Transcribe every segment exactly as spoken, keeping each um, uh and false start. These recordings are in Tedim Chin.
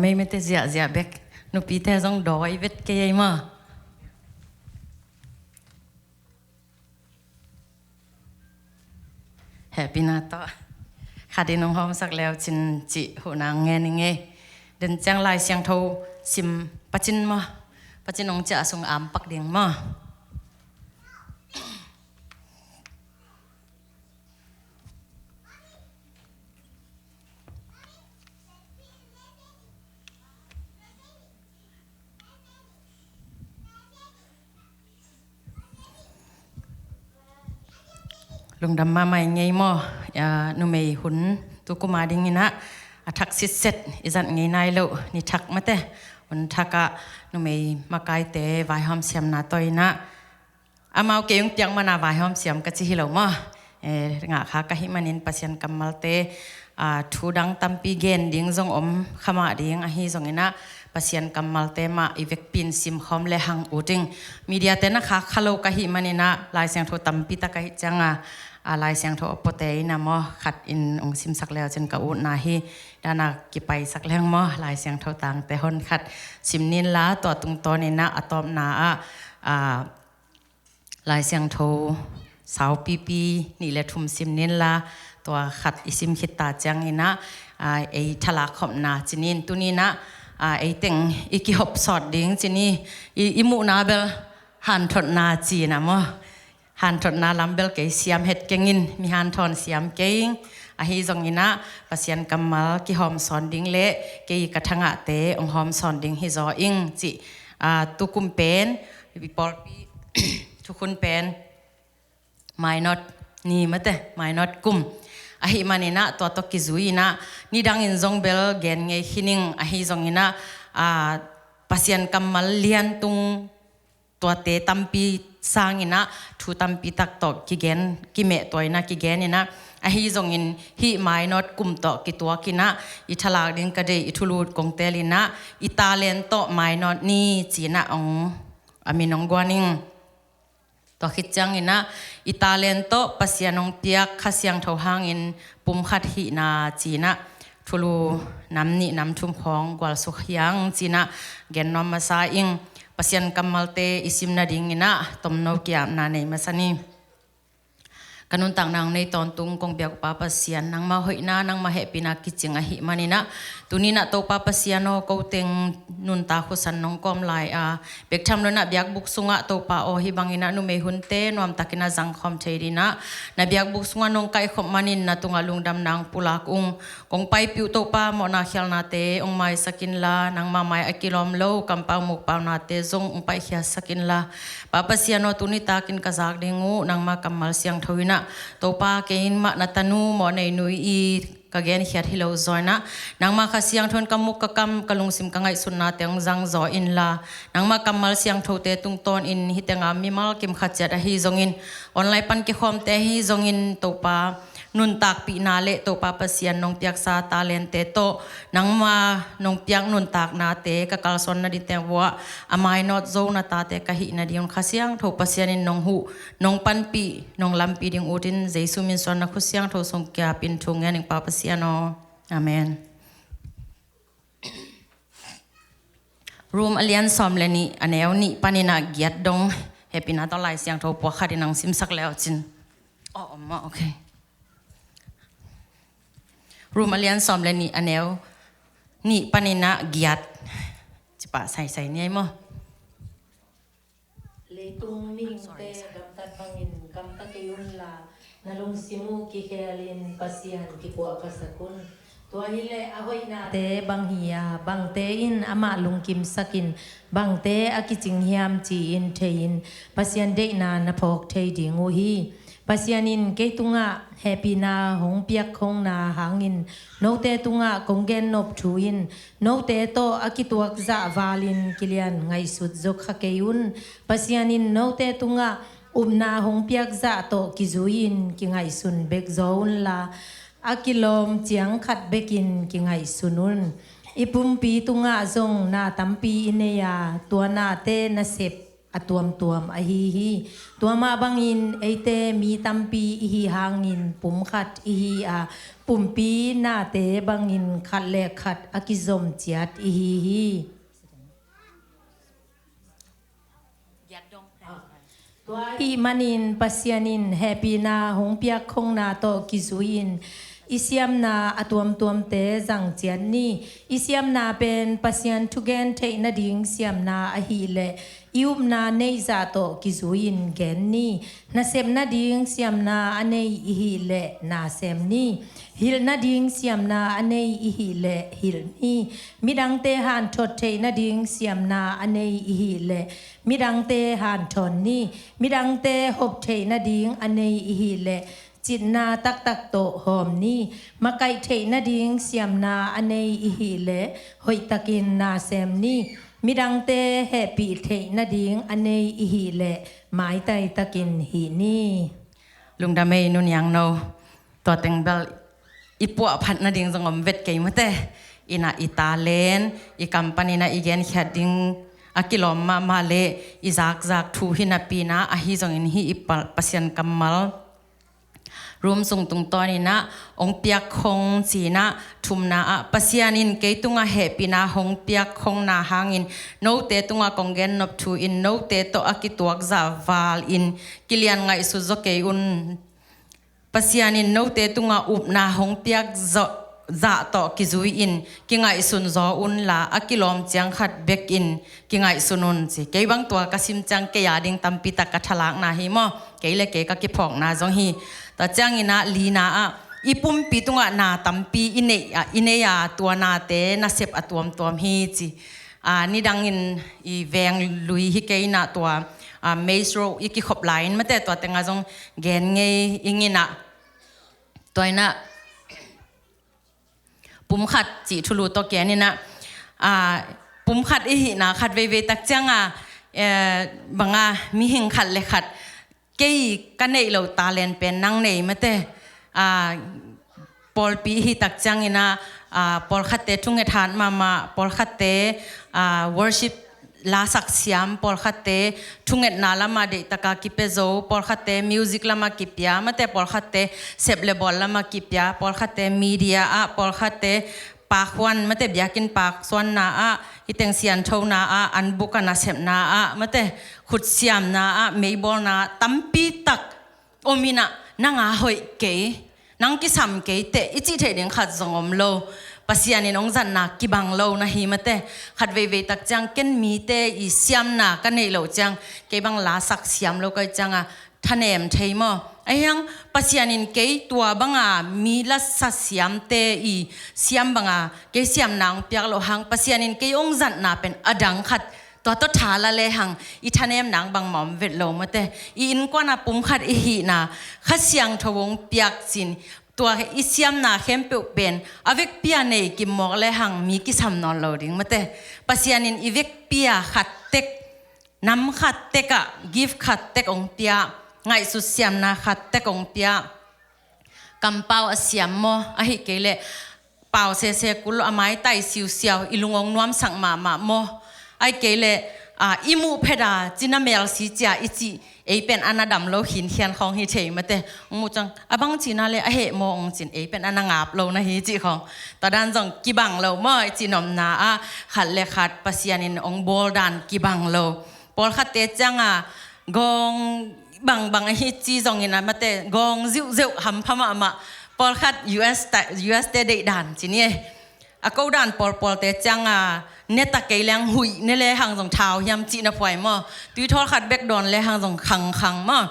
Meimete ziahziah bek, nupite zong dawi vet kei ei maw. Hehpihna tawh khatin hong hawmsak leu cin cih huhna ngen i ngei. Den ciang Lai Siangtho sim pacin maw? Pacin hong ciah sung ampak ding maw? Lungdam mahmah i ngei maw? Numei hun tukum a dinginah a thak sitset i zat ngei nai loh ni thak mate, hun thakah numei makaite vaihawm siamna tawh inah amau kei hong piak mana vaihawm siam ka ci hi lo maw? Ngah kha ka hih manin Pasian kammalte thu dang tampi gen ding zong om khamah ding ahi zonginah Pasian kammalte mah i vekpin simkhawm le hang ut ing. Mediate na khak kha lo ka hih maninah Lai Siangtho tampi tak ahih cianga Lai Siangtho a puate inah maw khat in hong simsak leu cin ka utna hi. Dana kipaisak leng maw Lai Siangtho tangte hon khat sim ninla tua tungtawninah a tawpna ah Lai Siangtho saupipi nih le thum sim ninla tua khat i sim khit ta cianginah ei thalak khopna cinin tuninah ei teng i kihop sawt ding cini i muhna bel hanthotna cina maw? Hanthotna lam bel kei siam het kengin mi hanthawn siam kei ing. Ahi zonginah Pasian kammal kihawm sawn ding le kei ka thangahte hong hawm sawn ding hi zaw ing cih tukum pen i pawlpi thukhun pen mainawt ni mate mainawt kum ahih maninah tua tawh kizui inah nidangin zong bel gen ngei khining ahi zonginah Pasian kammal liantung tuate tampi sanginah thu tampi tak tawh kigen kimeh tua inah kigen inah ahi zongin hih mainawt kum tawh kituakinah i thalak ding ka deih i thulu kong telinah i talent tawh mainawt ni cinah hong a min hong guaning. Tua khit cianginah i talent tawh Pasian hong piak Kha Siangtho hangin pumkhat hihna cinah thulu nam nih nam thum khawng gualsuk hiang cinah gen nuam masa ing. Pasian kammalte i sim nadinginah tomno kiapna nei masa ni. Ka nuntakna hong nei tawntung kong biak uh Pa Pasian nangmah hoihna nangmah hehpihna kicing ahih maninah tuninah Topa Pasian aw ko teng nuntak husan nong kawm lai a bek tham lo inah biakbuk sungah Topa aw hih banginah numei hunte nuamtakinah zangkhawm thei dinah na biakbuk sungah nong kaihkhop manin na tungah lungdamna hong pulak ung. Kong paipih uh Topa mawhna khialnate hong maisak inla nangmah mai a kilawm lo kampau mukpaunate zong hong paikhiasak inla Pa Pasian aw tuni takin ka zak ding uh nangmah kammal siangtho inah Topa kei in mah na tanu mawh nei nu i ka genkhiat hi lo zaw inah nangmah Kha Siangtho in ka muk ka kam ka lungsim ka ngaihsutnate hong zang zaw inla nangmah kammal siangthote tungtawnin hih tenga mimal kim khat ciat ahi zongin online pan kikhawmte ahi zongin Topa nuntakpihna le Topa Pasian nong piaksa talente tawh nangma nong piak nuntaknate ka kalsawn nadingte vuah a mainawt zo na tate ka hih nadingun Kha Siangtho Pasian in nong huh nong panpih nong lampi ding utin Jesu min suan na khut siangtho sung kiapin thu ngening Pa Pasian aw. Amen. Rom a lian sawm le nih a neu nih paninah giat dong hehpihna tawh Lai Siangtho puak khatin hong simsak leu cin. Aw om maw? Okay. Rom a lian sawm le nih a neu nih paninah giat cipah saisai ni ei maw? Leitung mihingte gamtat bangin gamta kei unla na lungsim uh kikhelin Pasian kikuahphasak un. Tua hileh a hoihnate bang hi-a bangte in amah lungkimsakin bangte a kicing hiam ci-in thei-in Pasian deihna na phawk thei ding uh hi. Pasian in kei tungah hehpihna hong piak khongna hangin note tungah kong gennop thu in note tawh a kituak zah valin kilian ngaihsut zo kha kei un. Pasian in note tungah upna hong piak zah tawh kizui-in kingaihsun bek zaw unla a kilawm ciang khat bekin kingaihsun un. I pumpi tungah zong na tampi i nei a tua nate nasep a tuamtuam ahi hi. Tua mah bangin eite mi tampi i hih hangin pumkhat i hi a, pumpi nate bangin khat le khat a kizom ciat i hi hi. Tua ahih manin Pasian in hehpihna hong piak khongna tawh kizui-in i siamna a tuamtuamte zang ciat ni. I siamna pen Pasian thugen theih nading siamna ahih leh i upna neih zah tawh kizui-in gen ni. Nasep nading siamna a nei i hih leh na sem ni. Hilh nading siamna a nei i hih leh hilh ni. Midangte hanthot theih nading siamna a nei i hih leh midangte hanthawn ni. Midangte hop theih nading a nei i hih leh citna taktak tawh hawm ni. Makaih theih nading siamna a nei i hih leh hoihtakin na sem ni. Midangte hehpih theih nading a nei i hih leh maitai takin hih ni. Lungdam ei, Nu Niangno. Tua teng bel i puahphat nading zong om vet kei mate. Ina i talent, i kam pan ina i genkhiat ding a kilawm mahmah le i zakzak thu hi napi ina, ahi zongin hih i pa-, Pasian kammal room sung tungtawn ina hong piak khong ci ina, thumna ah Pasian in kei tungah hehpihna hong piak khongna hangin note tungah kong gen nop thu in note tawh a kituak zah val in kilian ngaihsut zaw kei un. Pasian in note tungah upna hong piak zawh, zah tawh kizui-in kingaihsun zaw unla a kilawm ciang khat bekin kingaihsun un ci. Kei bang tua ka sim ciang kei a ding tampi tak ka thalakna hi maw? Kei le kei ka kiphawkna zong hi. Tua ciang ina lina ah i pumpi tungah na tampi i neih a, i nei a, tua nate nasep a tuamtuam hi ci. A, nidangin i veng lui hi kei ina tua, a, Maze Road i kikhop lai-in mate tua tengah zong gen ngei ing ina. Tua ina pumkhat cih thulu tawh gen ina, a, pumkhat i hihna khat veivei tak cianga, eh, banga mihing khat le khat kei ka neih loh talent pen nang nei mate. A, pawlpi hi tak ciang ina, a, pawlkhatte thunget hat mahmah, pawlkhatte, a, worship lasak siam, pawlkhatte thungetna lama deihtaka kipia zo, pawlkhatte music lama kipia mate, pawlkhatte sep le bawl lama kipia, pawlkhatte media ah, pawlkhatte pakhuan mate, biakinn paksuanna ah, hiteng sianthona ah, anbuka nasepna ah mate, khutsiamna ah, meibawlna tampi tak om ina, nanga hoih kei, nang kisam kei teh i cih theih ding khat zong om lo. Pasian in hong zatna kibang lo na hi mate. Khat veivei tak ciang ken mite i siamna ka neih loh ciang kei bang lasak siam lo ka hih cianga thanem thei maw? Ahi hang Pasian in kei tua banga mi lasa siamte i siam banga kei siamna hong piak loh hang Pasian in kei hong zatna pen a dang khat tua tawh tha la lehang i thanem nang bangmah om vet lo mate. I innkuana pumkhat i hihna Kha Siangtho hong piak cin tua i siamna khempeuh pen a vekpi a nei kimmawk lehang mi kisam nawn lo ding mate. Pasian in i vekpi a khat tek, nam khat tekah gift khat tek hong pia, ngaihsut siamna khat tek hong pia. Kampau a siam maw, ahih kei leh pau sese kul lo, a maitai siusiau, i lung hong nuamsak mahmah maw. Ahih kei leh, a, i muh pheta cina melsi cia i cih ei pen a na dam lo khinkhian khawng hi thei mate. Hong muh ciang a bang cina le a heh maw hong cin ei pen a na ngap lo na hi cih khawng. Tua dan zong kibang lo maw, i cih nopna ah khat le khat Pasian in hong bawl dan kibang lo. Pawlkhatte cianga gawng bangbang ahi ci zongin a mate gawng ziuhzeuh hampha mahmah. Pawlkhat U S ta, U S te deih dan ci ni e. A ko dan pawlpawlte cianga ne ta kei leng huih ne lehang zong thau hiam cihna phuai maw. Tuithawl khat bek dawn lehang zong khangkhang maw.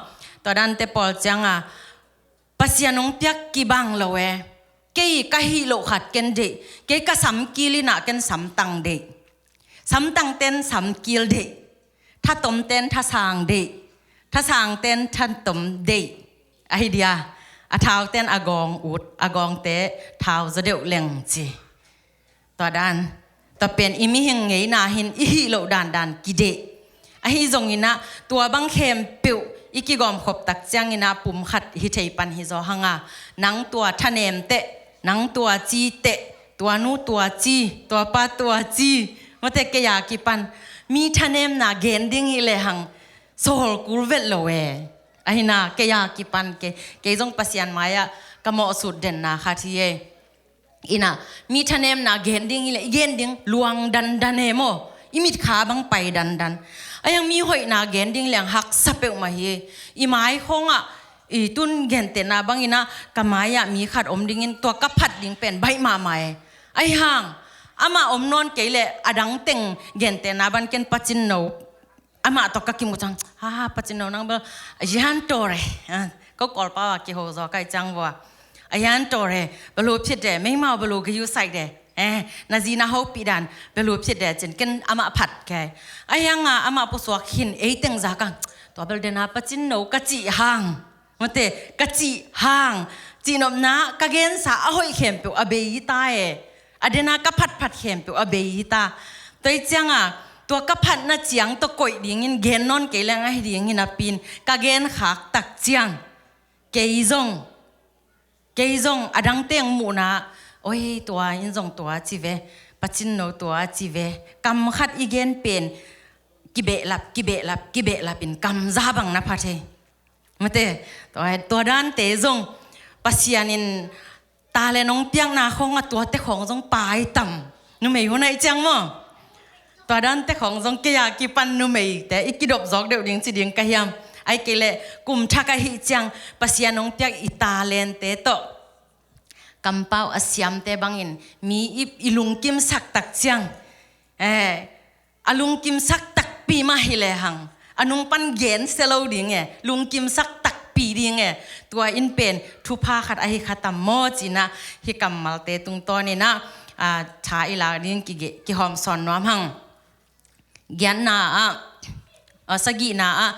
Tua dante pawl cianga Pasian hong piak kibang lo e. Kei ka hih loh khat ken deih. Kei ka samkil ina ken samtang deih. Samtangten samkil deih. Thatomten thasang deih. Thasangten thatom deih. Ahi dia. A thauten a gawng ut, a gawngte thau zaw deuh leng ci. Tua dan. Tua pen i mihing ngeina hin i hih loh dandan kideih. Ahi zongina tua bang khempeuh i kigawmkhop tak ciangina pumkhat hi thei pan hi zaw hanga. Nang tua thanem teh, nang tua ci teh, tua nu tua ci, tua pa tua ci. Mate kei a kipan mi thanemna gen ding hi lehang sawl kul vet lo e. Ahina kei a kipan kei, kei zong Pasian mai-ah ka mawhsut denna khat hi e. Ina, mi thanemna gen ding hi leh i gen ding luang dandan e maw? I mitkha bang pai dandan. Ahang mi hoihna gen ding leng haksa peuhmah hi e. I mai khawngah i tun gentehna bangin ah ka mai-ah mi khat om dingin tua ka phat ding pen baih mahmah e. Ahihang amah om nawn kei leh adang teng gentehna bang ken Pacin No amah tawh ka kimu ciang, ha, Pacin No nang bel a yan tore. Ko Kawlpau a kiho zaw kai ciang vua, a yan tore, bel hu phit de, meimau bel hu gayu sai de, eh, na zi na hopih dan bel hu phit de cin ken amah phat kei. Ahihang a amah pusuak hin ei teng za kang, tua bel dena Pacin No ka cih hang, mate, ka cih hang, cihnopna ka gensa a hoih khempeuh a bei hi ta e. A dena ka phatphat khempeuh a bei hi ta. Tua hi cianga tua ka phatna ciang tawh koih dingin gen nawn kei leng ahi ding hi napi-in ka gen khak tak ciang kei zong, kei zong adang teng muhna, oi, tua in zong tua ci ve, Pacin No tua ci ve, kam khat i gen pen kibehlap, kibehlap, kibehlap in kam za bang na pha thei. Mate, tua, tua dante zong Pasian in talent hong piakna khawng a tuate khawng zong pai tam. Numei hun ahih ciang maw? Tua dante khawng zong kei a kipan numeite i kidop zawk deuh ding ci ding ka hiam? Ahih kei leh kum thak ahih ciang Pasian hong piak i talentte tawh kampau a siamte bangin mi i, i lungkimsak tak ciang, eh, a lungkimsak takpi mah hi lehang a nung pan gen sia lo ding e, lungkimsak takpi ding e. Tua in pen thupha khat ahi kha tam maw ci-in ah hih kammalte tungtawnin ah, a, tha i lak ding kige-, kihawmsawn nuam hang. Giatna ah, a, sagihna ah,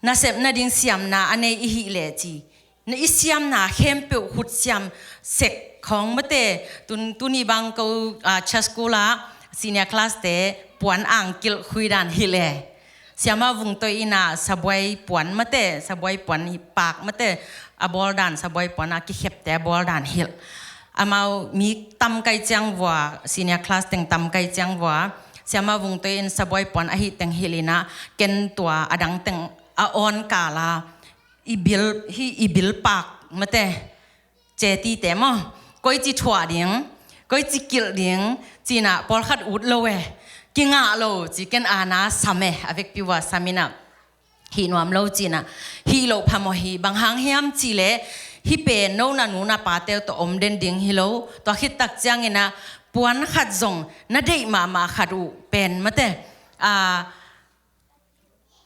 nasep nading siamna a nei i hih leh ci. Na i siamna khempeuh khut siam sek khawng mate, tun, tuni bang ko, a, church school ah senior class te puan angkilh khui dan hilh e. Siamah Vungtoi in ah sabuai puan mate, sabuai puan hi pak mate, a bawl dan, sabuai puan a kikhepte a bawl dan hilh. Amau mi tam kai ciang vua, senior class teng tam kai ciang vua, Siamah Vungtoi in sabuai puan ahih teng hilh in ah ken tua adang teng a awn kal a i bil, hih i bil pak mate, cetite maw, koici thuah ding, koici kilh ding ci-in ah pawlkhat ut lo e, kingah lo ci, ken a na sam e, a vekpi vua sam in ah hih nuam lo ci-in ah hih loh phamawh hi. Bang hang hiam cih leh hih pen no na nu na pate uh tawh om den ding hi lo. Tua khit tak ciangin ah puan khat zong na deih mahmah khat uh pen mate, a,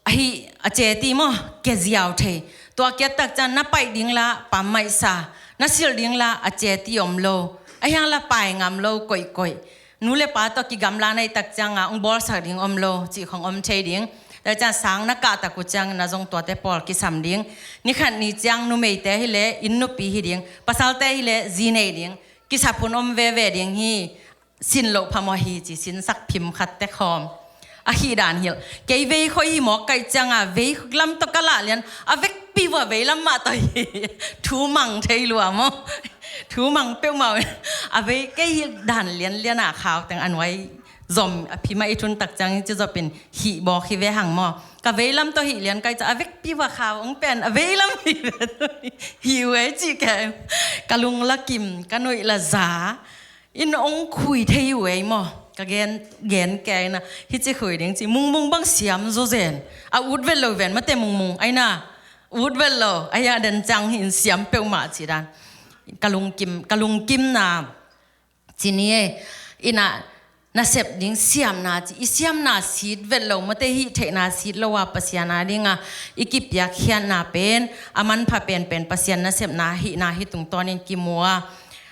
ahi a ceti maw, kia ziau thei. Tua kia tak ciang na paih ding la pammaih sa, na silh ding la a ceti om lo, ahihang la pai ngam lo koihkoih. Nu le pa tawh kigamla na hih tak ciang a hong bawlsak ding om lo cih khawng om thei ding. Tua ciang sang na kah tak uh ciang na zong tuate pawl kisam ding. Ni khat ni ciang numeite hi leh inn nupi hi ding, pasalte hi leh zi nei ding. Kisap hun om veve ding hi. Sin loh phamawh hi ci, sinsak phim khat te khawm. Ahi dan hilh. Kei vei khoi hi mawk kai ciang a, vei lam tawh ka lah lian, a vekpi vua vei lam mah tawh hi. Thu mang thei lua maw? Thu mang peuhmah. A vei kei hi dan lianlian a khau teng a nuai zom a phim a i thun tak ciang ci zop in hih bawk hi ve hang maw? Ka vei lam tawh hih lian kai ciang a vekpi vua khau hong pen a vei lam hi ve. Hi uh ei cih kei. Ka lung la kim, ka nuih la za. In hong khui thei uh ei maw? Ka gen, gen kei na. Hih ci khui ding ci. Mungmung bang siam zaw zen. A ut vet lo ven, mate mungmung. Ai na. Ut vet lo. Ai a den ciang hi in siam peuhmah ci dan. Ka lungkim, ka lungkimna. Ci ni e. In ah nasep ding siamna ci. I siamna sit vet lo, mate hih theihna sit lo a Pasian a ding a i kipiakkhiatna pen a manpha penpen Pasian nasepna hihna hih tungtawnin kimu a.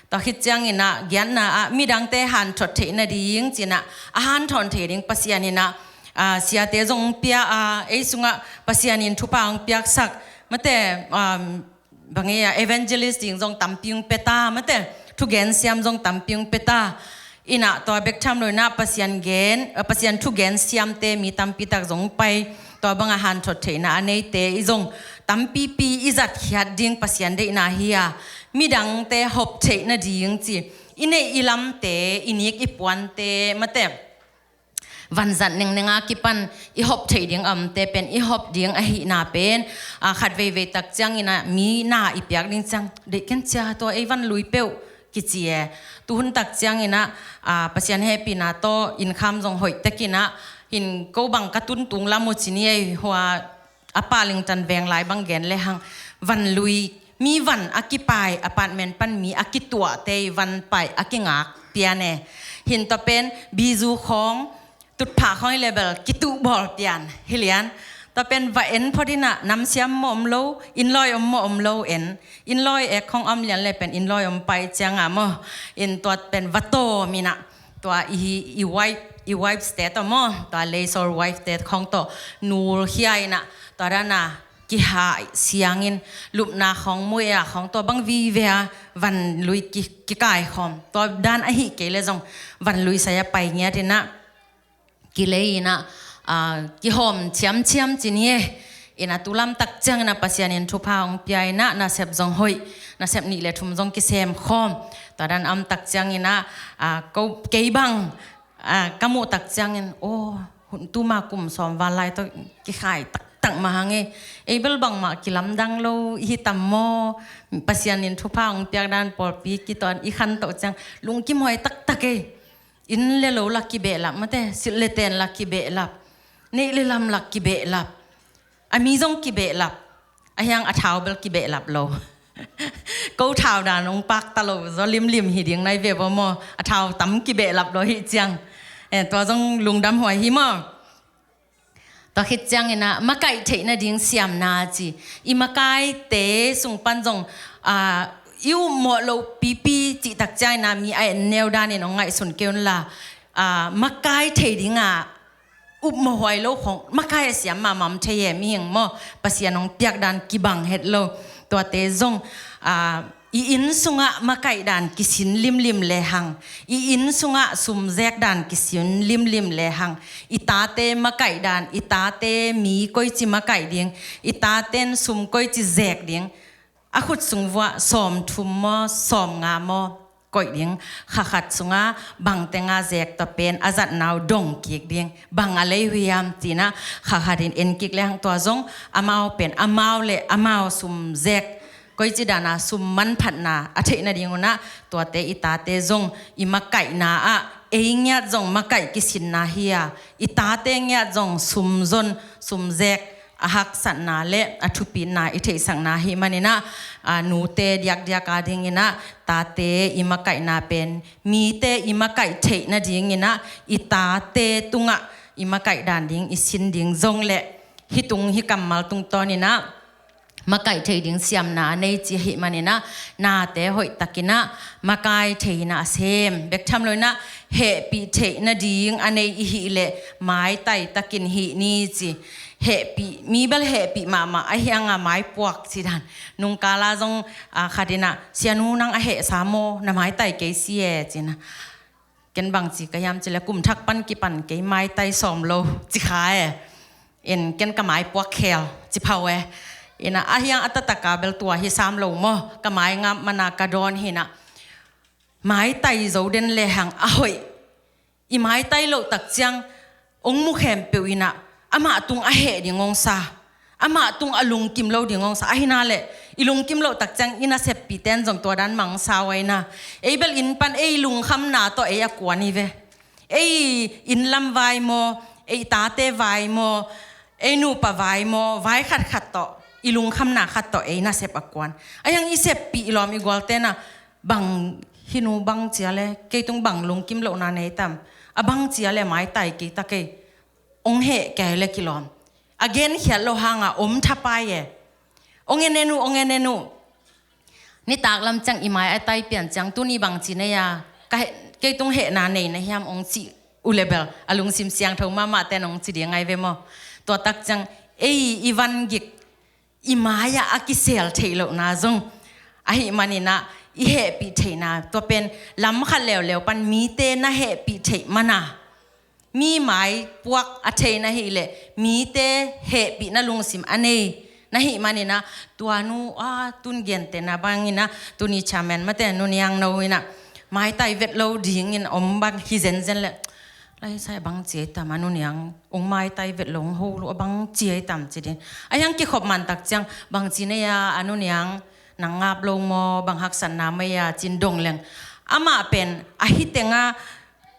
Tua khit ciangin ah giatna ah midangte hanthot theih nading ci-in ah a hanthawn thei ding Pasian in ah, a, siate zong pia a, ei sungah Pasian in thupha hong piaksak, mate, um, bang ei a, evangelist ding zong tampi hong pia ta, mate, thugen siam zong tampi hong pia ta. In ah tua bek tham lo in ah Pasian gen, a, Pasian thugen siamte mi tampi tak zong pai. Tua bang a hanthot theihna a neite i zong tampipi i zatkhiat ding Pasian deihna hi a, midangte hop theih nading ci. I neih i lamte, i nik i puante, mate, vanzat nengneng a kipan i hop theih ding a omte pen i hop ding ahihna pen, a, khat veivei tak ciangin ah mi na i piak ding ciang, deih ken cia, tua ei van lui peuh kici e. Tuhun tak ciangin ah, a, Pasian hehpihna tawh income zong hoih takin ah, hin ko bang ka tuntung lam uh ci ni ei, hua a pa Lingtan Veng lai bang gen le hang, van lui, mi van a kipai, apartment pan mi a kituahte i van pai a kingak pian e. Hin tua pen bizu khawng, tutphah khawng i le bel kituh bawl pian hi lian. Tua pen va en phot in ah, namsiam maw om lo, innlawi om maw om lo en. Innlawi ek khawng om lian le pen innlawi om pai ciang ah maw, in tua pen va tawm in ah, tua i, i wife, i wife state tawh maw, tua Leisol wife state khawng tawh nulkhia in ah, tua dan a kihai siangin, lupna khawng, muia khawng, tua bang vive a van lui ki, kikai khawm. Tua dan ahih kei le zong van lui sai a pai ngiat in ah, kilei in ah, a, kihawm ciamciam ci ni e. In ah tu lam tak ciangin ah Pasian in thupha hong pia in ah, nasep zong hoih, nasep nih le thum zong kisem khawm. Tua dan a om tak ciangin ah, a, ko, kei bang, a, ka muh tak ciangin, aw, hun tuma kum sawm val lai tawh kikhai taktak mah hang e. Ei bel bangmah kilamdang lo i hi tam maw? Pasian in thupha hong piak dan pawlpi kituah i khantoh ciang lungkim huai taktak e. Inn le lo la kibehlap mate, silh le ten la kibehlap, neih le lam la kibehlap, a mi zong kibehlap, a hiang a thau bel kibehlap lo. Ko thau dan hong pakta lo zaw limlim hi ding nai ve baw maw, a thau tam kibehlap lo hi ciang. Eh, tua zong lungdam huai hi maw. Tua khit ciangin ah makaih theih nading siamna ci. I makaite sung pan zong, a, i upmawh loh pipi cih tak ciangin ah mi a en neu danin hong ngaihsun kei un la, a, makai thei ding a upmawh huai lo khong, makai a siam mahmah om thei e, mihing maw, Pasian hong piak dan kibang het lo. Tuate zong, a, i inn sungah makaih dan kisin limlim lehang, i inn sungah sumzek dan kisin limlim lehang, i tate makaih dan, i tate mi koici makaih ding, i taten sum koici zek ding, a khut sung vuah sawm thum maw, sawm nga maw, koih ding, kha khat sungah bangteng a zek tua pen a zatna uh dong kik ding, bang a lei uh hiam ci-in ah kha khat in en kik lehang tua zong amau pen amau le amau sum zek, koici dan a sum manphatna a theih nading un ah tuate i tate zong i makaihna ah ei ngiat zong makaih kisinna hi a, i tate ngiat zong sum zon, sum zek, a haksatna le a thupitna i theihsakna ahih manin ah, a, nute diakdiak a dingin ah tate i makaihna pen mite i makaih theih nadingin ah i tate tungah i makaih dan ding i sin ding zong le hih tung hih kammal tungtawnin ah makaih thei ding siamna a nei ci ahih manin ah nate hoihtakin ah makai thei in ah a sem bek tham lo in ah hehpih theih nading a nei i hih leh maitai takin hih ni ci. Hehpih, mi bel hehpih mahmah a hiang a maipuak ci dan. Nungkal a zong, a, khat in ah, "Sianu nang a hehsa maw, na maitai kei si e," ci-in ah. Ken bangci ka hiam ci leh kum thak pan kipan kei maitai sawm lo ci kha e. In ken ka maipuak khel ci pha uh e. In ah a hiang a taktak a bel tua hi sam lo maw, ka mai ngap man a ka dawn hi in ah. Maitai zo den lehang a hoih. I maitai loh tak ciang hong mu khempeuh in ah amah tung a heh ding hong sa, amah tung a lungkim lo ding hong sa. Ahi na leh i lungkim loh tak ciang i naseppihte in zong tua dan mah hong sa uh ahi na. Ei bel inn pan ei lungkhamna tawh ei a kuan hi ve. Ei inn lam vai maw, ei tate vai maw, ei nupa vai maw, vai khatkhat tawh, i lungkhamna khat tawh ei nasep a kuan. A hiang i seppih lawm i gualte in ah, "Bang hih nu bang cia le, kei tung bang lungkim lohna nei tam? A bang cia le maitai kei ta kei, hong heh kei le kilawm." A genkhiat loh hang a om thapai e. "Hong en en uh, hong en en uh." Nitak lam ciang i mai a tai pian ciang, "Tuni bangci nei a, ka heh, kei tung hehna nei na hiam?" hong cih uh leh bel a lungsim siangtho mahmahte in hong ci ding ahi ve maw. Tua tak ciang ei i vangik, i mai-ah a kisel theih lohna zong ahih manin ah i hehpih theihna, tua pen lam khat leuleu pan mite na hehpih theih man a, mi maipuak a thei na hih leh mite hehpihna lungsim a nei na hih manin ah, tua nu, a, tun gentehna bangin ah, tuni chairman mate, Nu Niang No in ah maitai vet lo dingin om bang hi zenzen leh, Laisai bang ci ei tam, a nu niang ong maitai vet lo, ong ho lo, a bang ci ei tam ci din. A hiang kikhop mantak ciang bang ci nei a, a nu niang nang ngap lo maw, bang haksatna mei a cin dong leng. Amah pen a hi tenga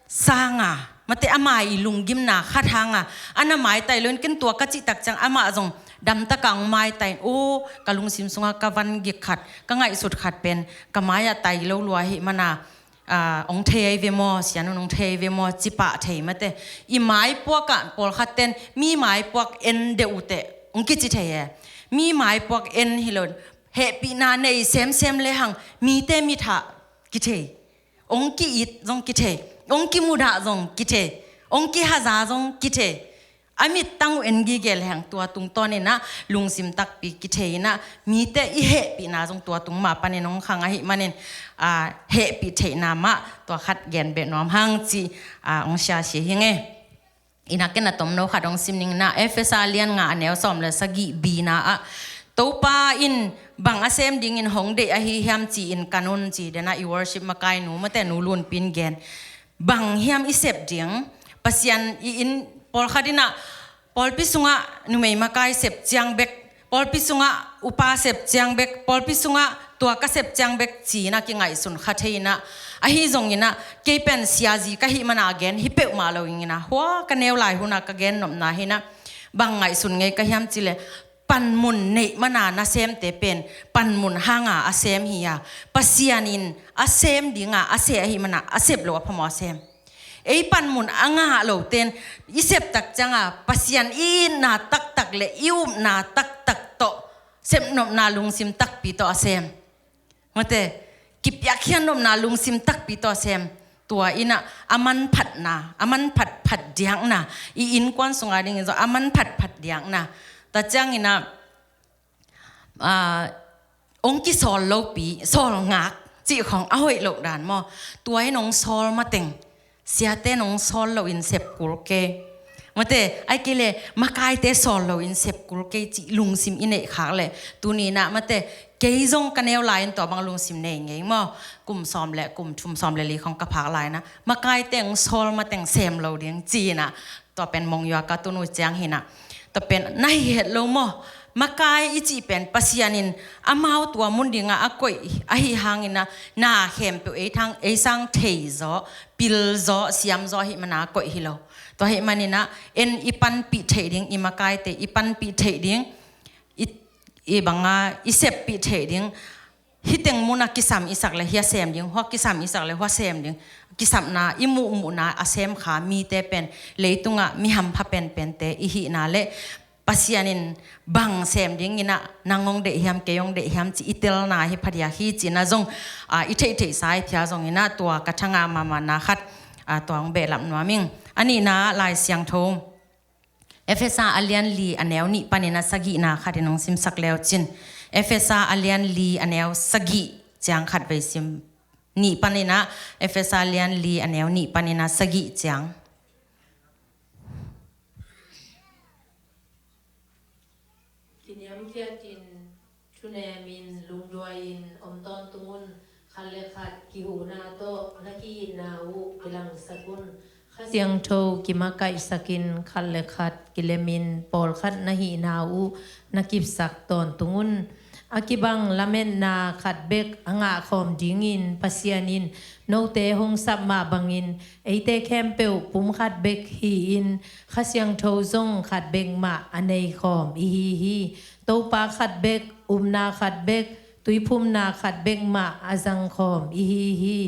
sanga, mate ama i lunggimna khat hanga a na maitai lo in, ken tua ka cihtak ciang amah zong damtaka ong maitai in, o, ka lungsim sunga ka van gik khat, ka ngaihsut khat pen ka mai-ah tai lo lua hi mana, ong thei ei ve maw, sianun ong thei ei ve maw, cipah thei mate. I maipuakah pawlkhat ten mi maipuak en deuh uh teh ong kici thei e. Mi maipuak en hi lo, hehpihna nei semsem lehang mite mithah kithei, ong ki-it zong kithei, ong kimudah zong kithei, ong kihaza zong kithei. A mittang uh en gige lehang tua tungtawninah lungsim takpi kithei inah mite i hehpihna zong tua tung mah panin ong khang ahi manin, hehpih theihna mah tua khat gen beh nuam hang ci ong siasia hi nge. Inah ken a tomno khat ong sim ning inah, Efesa lian nga a neu sawm le sagih bina ah, Topa in bang a sem dingin hong deih ahi hiam ci-in kan un ci denah i worship makai nu mate nu Lunpin gen. Bang hiam i sep ding? Pasian i inn pawlkhat inah pawlpi sungah numei makai sep ciang bek, pawlpi sungah upa sep ciang bek, pawlpi sungah tua ka sep ciang bek ci-inah kingaihsun kha thei inah, ahi zonginah kei pen siazi ka hih mana gen hi peuhmah lo inginah, hua ka neu lai hunah ka gen nopna hinah bang ngaihsun ngei ka hiam cileh, panmun neih mana nasemte pen panmun hanga a sem hi a, Pasian in a sem dinga a seh ahi mana a sep lo a phamawh a sem. Ei panmun a ngah loten i septak cianga Pasian i itna taktak le i upna taktak tawh sepnopna lungsim takpi tawh a sem. Mate, kipiakkhiat nopna lungsim takpi tawh a sem. Tua inah a manphatna, a manphatphat diakna, i innkuan sunga dingin zong a manphatphat diakna. Tua cianginah ong kisawl lopi, sawl ngak cih khong a hoih loh dan maw? Tua in ong sawl mateng, siate in ong sawl loin sep kul kei. Mate, ai kei le makaite sawl loin sep kul kei cih lungsim i neih khak le, tuninah mate, kei zong ka neu lai-in tua bang lungsim nei ngei maw? Kum sawm le, kum thum sawm le li khong ka phak lai-inah makaite ong sawl mateng sem lo ding ci-inah, tua pen mong yua ka tun uh ciang hinah. Tua pen na hi het lo maw? Makai i cih pen Pasian in amau tua mun dingah a koih ahi hanginah na khempeuh ei thang, ei sang thei zaw, pil zaw, siam zaw ahi mana a koih hi lo. Tua ahi maninah en i panpih theih ding, i makaite i panpih theih ding, i, i banga i seppih theih ding. Hiteng muna kisam i sak le hia sem ding, hua kisam i sak le hua sem ding. Kisapna, i muhmuhna a sem kha mite pen leitungah mi hampha penpente i hihna le Pasian in bang sem dinginah nang ong deih hiam, kei ong deih hiam ci i telna hi phadiak hi cinah zong i theihtheihsa i phia zonginah tua ka thanga mahmahna khat tua ong behlap nuam ing. A nihna Lai Siangtho Efesa a lian li a neu nih panin a sagihna khatin ong simsak leu cin. Efesa a lian li a neu sagih ciang khat vei sim. Nih paninah, Efesa lian li a neu nih panin a sagih ciang. Kiniamkhiatin thunemin lungduain om tawntung un. Khat le khat kihuhna tawh na ki-itna uh kilangsak un. Kha Siangtho kimakaihsakin khat le khat kilemin pawlkhat na hihna uh na kipsak tawntung un. A kibang lametna khat bek a ngahkhawm dingin Pasian in note hong sap mah bangin eite khempeuh pum khat bek hi-in Kha Siangtho zong khat bek mah a neikhawm ihi hi. Topa khat bek, upna khat bek, tuiphumna khat bek mah a zangkhawm ihi hi.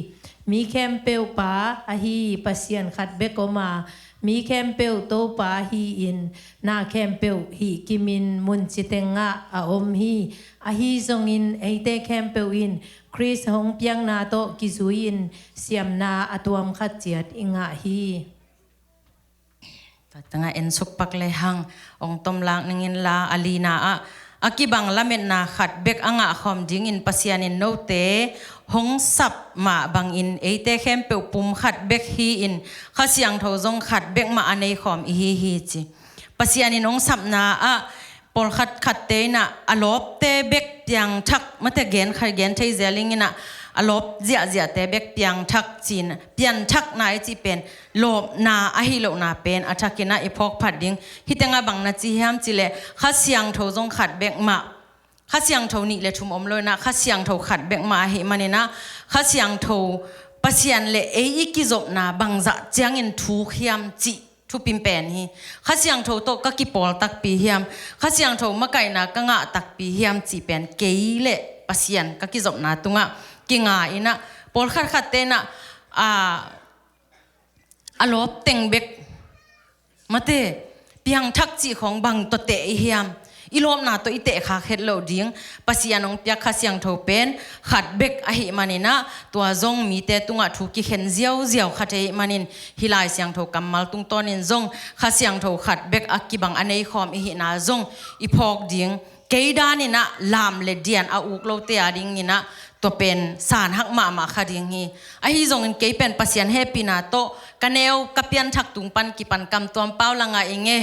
Mi khempeuh Pa ahi Pasian khat bek om a, mi khempeuh Topa hi-in na khempeuh hih kimin mun citengah a om hi. Ahi zongin eite khempeuh in Khrist hong piakna tawh kizui-in siamna a tuam khat ciat i ngah hi. Tua tengah en sukpak lehang ong tomlak ning inla, a lina ah, a kibang lametna khat bek a ngahkhawm dingin Pasian in note hong sap mah bangin eite khempeuh pum khat bek hi-in Kha Siangtho zong khat bek mah a neikhawm ihi hi ci. Pasian in hong sapna ah pawlkhat khatte inah a lawpte bek piangthak mate gen kha gen thei zel inginah a lawp ziahziahte bek piangthak cihna, pianthakna i cih pen lawpna ahi lohna pen a thakin ah i phawk phat ding. Hih tengah bang na ci hiam cih leh Kha Siangtho zong khat bek mah, Kha Siangtho nih le thum om lo in ah Kha Siangtho khat bek mah ahih manin ah Kha Siangtho, Pasian le ei i kizopna bangzah ciangin thuk hiam cih thupi pen hi. Kha Siangtho tawh ka kipawl takpi hiam, Kha Siangtho makaihna ka ngah takpi hiam cih pen kei le Pasian ka kizopna tungah kinga in ah, pawlkhat khatte in ah, a, a lawp teng bek, mate, piangthak cih khawng bang tawh teh i hiam, i lawpna tawh i tehkhak het loh ding. Pasian hong piak Kha Siangtho pen khat bek ahih manin ah tua zong mite tungah thu kikhen ziauziau khat ahih manin hih Lai Siangtho kammal tungtawnin zong Kha Siangtho khat bek a kibang a nei khawm i hihna zong i phawk ding. Kei danin ah lam le dian a uk lote a dingin ah tua pen sanhak mahmah kha ding hi. Ahi zongin kei pen Pasian hehpihna tawh ka neu ka pianthak tung pan kipan kam tuam pau la ngah ing e.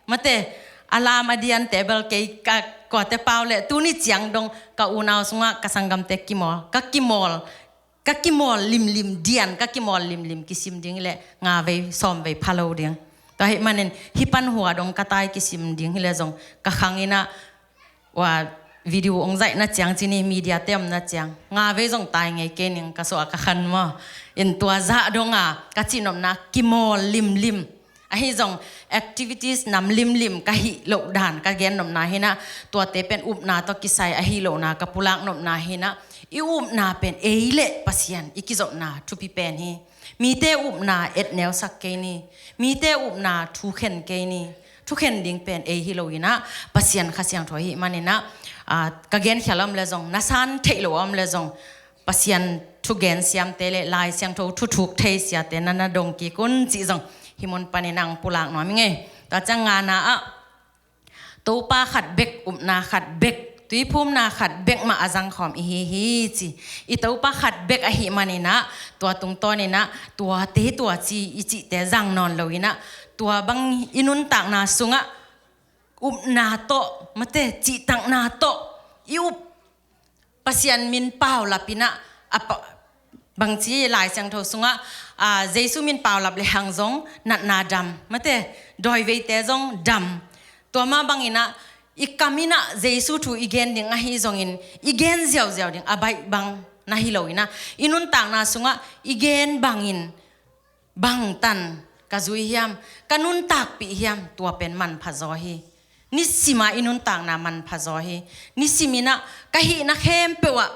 Mate, a lam a diante bel kei ka kuate pau le tuni ciang dong ka unau sungah ka sanggamte kimawl, ka kimawl, ka kimawl limlim dian, ka kimawl limlim kisim ding le nga vei sawm vei pha lo ding. Tua ahih manin hih pan hua dong ka tai kisim ding hi le zong ka khang in ah, ua, video hong zaihna ciang cih ni, mediate omna ciang nga vei zong tai ngei kei ning ka suah ka khan maw. In tua zah dong a ka cihnopna kimawl limlim. Ahi zong activities nam limlim ka hih loh dan ka gennopna hi in ah, tuate pen upna tawh kisai ahi lohna ka pulaknopna hi in ah, i upna pen ei le Pasian i kizopna thupi pen hi. Mite upna etneusak kei ni, mite upna thukhen kei ni. Thukhen ding pen ei hi lo in ah Pasian Kha Siangtho ahih manin ah, a, ka genkhial om le zong, na san theih lo om le zong, Pasian thugen siamte le Lai Siangtho thuthuk thei siate na na dong kik un cih zong hih mun panin ah hong pulak nuam ing e. Tua ciang ngana ah Topa khat bek, upna khat bek, tuiphumna khat bek mah a zangkhawm i hi hi ci. I Topa khat bek ahih manin ah tua tungtawnin ah tuate tuaci i cihte zang nawn lo in ah tua bang i nuntakna sungah upna tawh, mate, cihtakna tawh i up Pasian min paulap in ah, a pa-, bangci Lai Siangtho sungah, a, Jesu min paulap le hang zong natna dam, mate, dawiveite zong dam. Tua mah bangin ah i kam in ah Jesu thu i gen ding ahi zongin i gen ziauziau ding a baih bang na hi lo in ah, i nuntakna sungah i gen bangin bangtan ka zui hiam, ka nuntakpih hiam, tua pen manpha zaw hi. Nisim ah i nuntakna manpha zaw hi. Nisim in ah ka hihna khempeuh ah,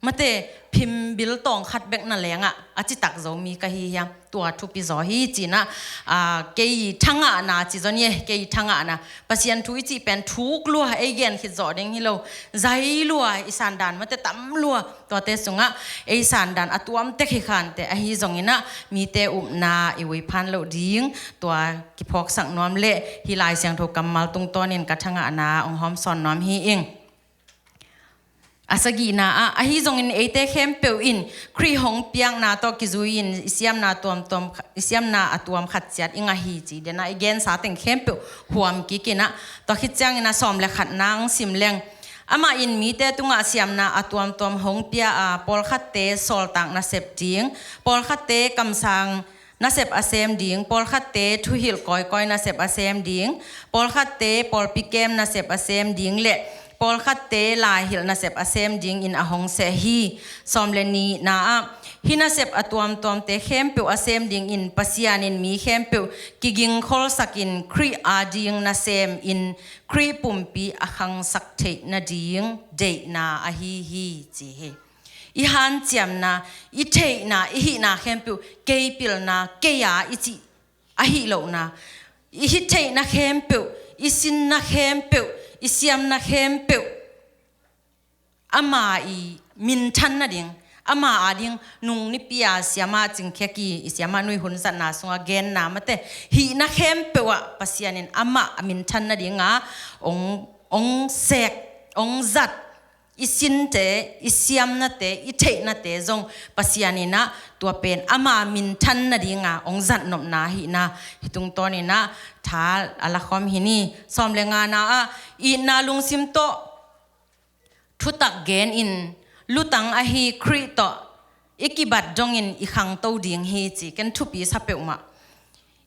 mate, phimbil tawng khat bek na lengah a citak zo mi ka hi hiam, tua thupi zaw hi ci in ah, a, kei thangahna ci zaw ni e, kei thangahna. Pasian thu i cih pen thuk lua, ei gen khit zawh ding hi lo, zai lua, i sandan, mate, tam lua. Tuate sungah ei sandan a tuam tek hi khante ahi zongin ah mite upna i ui phan loh ding tua kiphawksak nuam le hih Lai Siangtho kammal tungtawnin ka thangahna hong hawmsawn nuam hi ing. A sagihna ah, ahi zongin eite khempeuh in Khrih hong piakna tawh kizui-in i siamna tuamtuam, i siamna a tuam khat ciat i ngah hi ci. Denah i gensa teng khempeuh huam kik in ah, tua khit ciangin a sawm le khatna hong sim leng. Amah in mite tungah siamna a tuamtuam hong pia a, pawlkhatte sawltak nasep ding, pawlkhatte kamsang nasep a sem ding, pawlkhatte thuhilh kawikawi nasep a sem ding, pawlkhatte pawlpi kem nasep a sem ding le pawlkhatte laihilh nasep a sem dingin a hong seh hi. Sawm le nihna ah, hih nasep a tuamtuamte khempeuh a sem dingin Pasian in mi khempeuh kigingkholsakin Khrih ading nasemin Khrih pumpi a khangsak theih nading deihna ahi hi, ci hi. I hanciamna, i theihna, i hihna khempeuh kei pilna, kei a i cih ahi lohna, i hih theihna khempeuh, i sinna khempeuh, i siamna khempeuh ama i minthan nading, ama ading nung nipi a siamah Cing Khiak i, i siamah Nui Hun zatna sungah genna mate, hihna khempeuh ah Pasian in amah a minthan nadinga ong, ong sek, ong zat, i sinte, i siamnate, i theihnate zong Pasian in ah tua pen ama minthan nadinga ong zatnopna hihna hih tungtawn in ah tha a lakhawm hi ni. Sawm le ngana ah, itna lungsim tawh thutak genin lutang ahi Khrih tawh i kibat dongin i khangto ding hi ci, ken thupi sa peuhmah.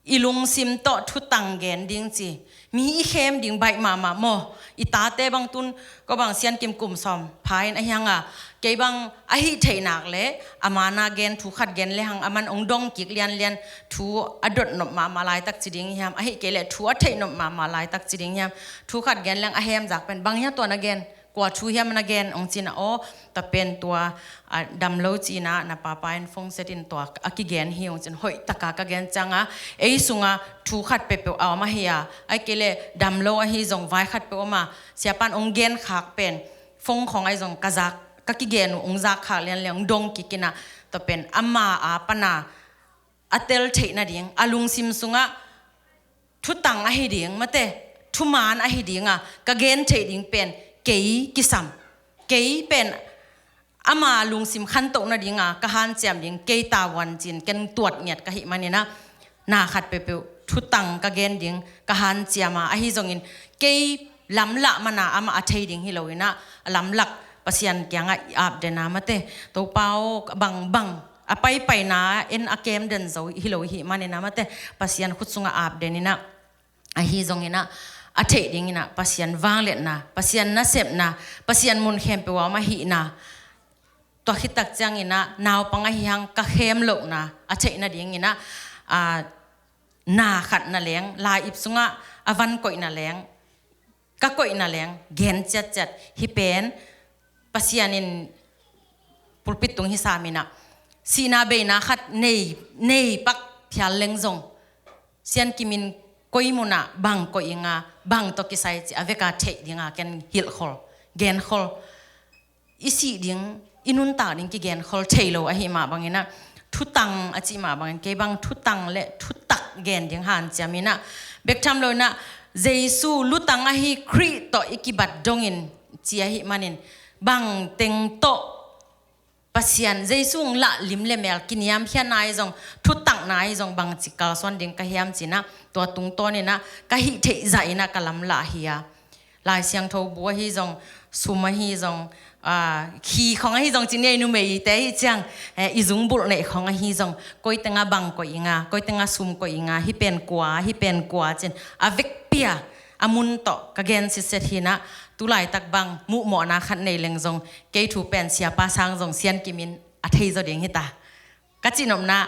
I lungsim tawh thutang gen ding ci. Mi i khem ding baih mahmah maw? I tate bang tun, ko bang Siankim kum sawm pha in ahi hanga, kei bang ahi theih nak le, a mana gen thu khat gen le hang, a man ong dong kik lianlian, thu a dot nop mahmah laitak ci ding hiam, ahi kei le thu a theih nop mahmah laitak ci ding hiam, thu khat gen leng a hemzak pen, bang hia tua na gen, kua thu hiam na gen, ong cin a aw, ta pen tua, a, dam lo cina, na papa in phone set in tua a kigen hi, ong cin hoih taka ka gen cianga, ei sunga thu khat peuhpeuh a om ahi a, ahi kei le dam lo ahi zong vai khat peuh om a, siapan ong gen khak pen, phone khong ahi zong ka zak, ka kigen uh ong zak khak lianlian ong dong kik ina, ta pen ama a pana a tel theih nading, a lungsim sungah thutang ahi ding, mate, thuman ahi dinga, ka gen theih ding pen, kei kisam. Kei pen, ama lungsim khantoh nadinga, ka hanciam ding, kei tavuan cin, ken tuat ngiat ka hih manina, na khat peuhpeuh, thutang ka gen ding, ka hanciama, ahi zongin, kei lamlah mana, ama a thei ding hi lo ina, a lamlak, Pasian kianga i ap dena, mate, Topa aw, bang, bang, a paipaina en a kem den zo hi lo hi manina, mate, Pasian khut sunga ap denina, ahi zongina, a theih dingina, Pasian vangliatna, Pasian nasepna, Pasian mun khempeuh a om ahihna, tua khit tak ciangina, naupang ahi hang ka khem lohna, a theih nadingina, a, na khat na leng, lai ip sungah a van koih na leng, ka koihna leng, gen ciatciat, hi pen, Pasian in pulpit tung hi samina, sihna beina khat nei, nei pak phial leng zong, Siankim in koi muna, bang koih inga, bang tawh kisai ci, a veka theih dinga, ken hilh khol, gen khol. I sih ding, i nuntak ding kigen khol thei lo ahi mah bangina, thutang a cih mah bangin, kei bang thutang le thutak gen ding hanciam ina, bek tham lo ina, Jesu lutang ahi Khrih tawh i kibat dongin ci ahi manin, bang teng tawh Pasian, Jesu ong lah lim le mel kiniamkhiatna ahi zong, thutakna ahi zong, bangci kalsuan ding ka hiam cina, tua tungtawnina, ka hih theih zah ina ka lamlah hi a. Lai Siangtho bu ahi zong, sum ahi zong, a, khi khong ahi zong, ci ni ei numeite hi ciang, eh, i zungbulh neih khong ahi zong, koi tenga bang koih inga, koi tenga sum koih inga, hi pen kua, hi pen kua cin, a vekpia, a mun tawh, ka gen sitset hina, tulaitak bang, muhmawhna khat nei leng zong, kei thu pen siapa sang zong, Siankim in a thei zaw ding hita. Ka cihnopna,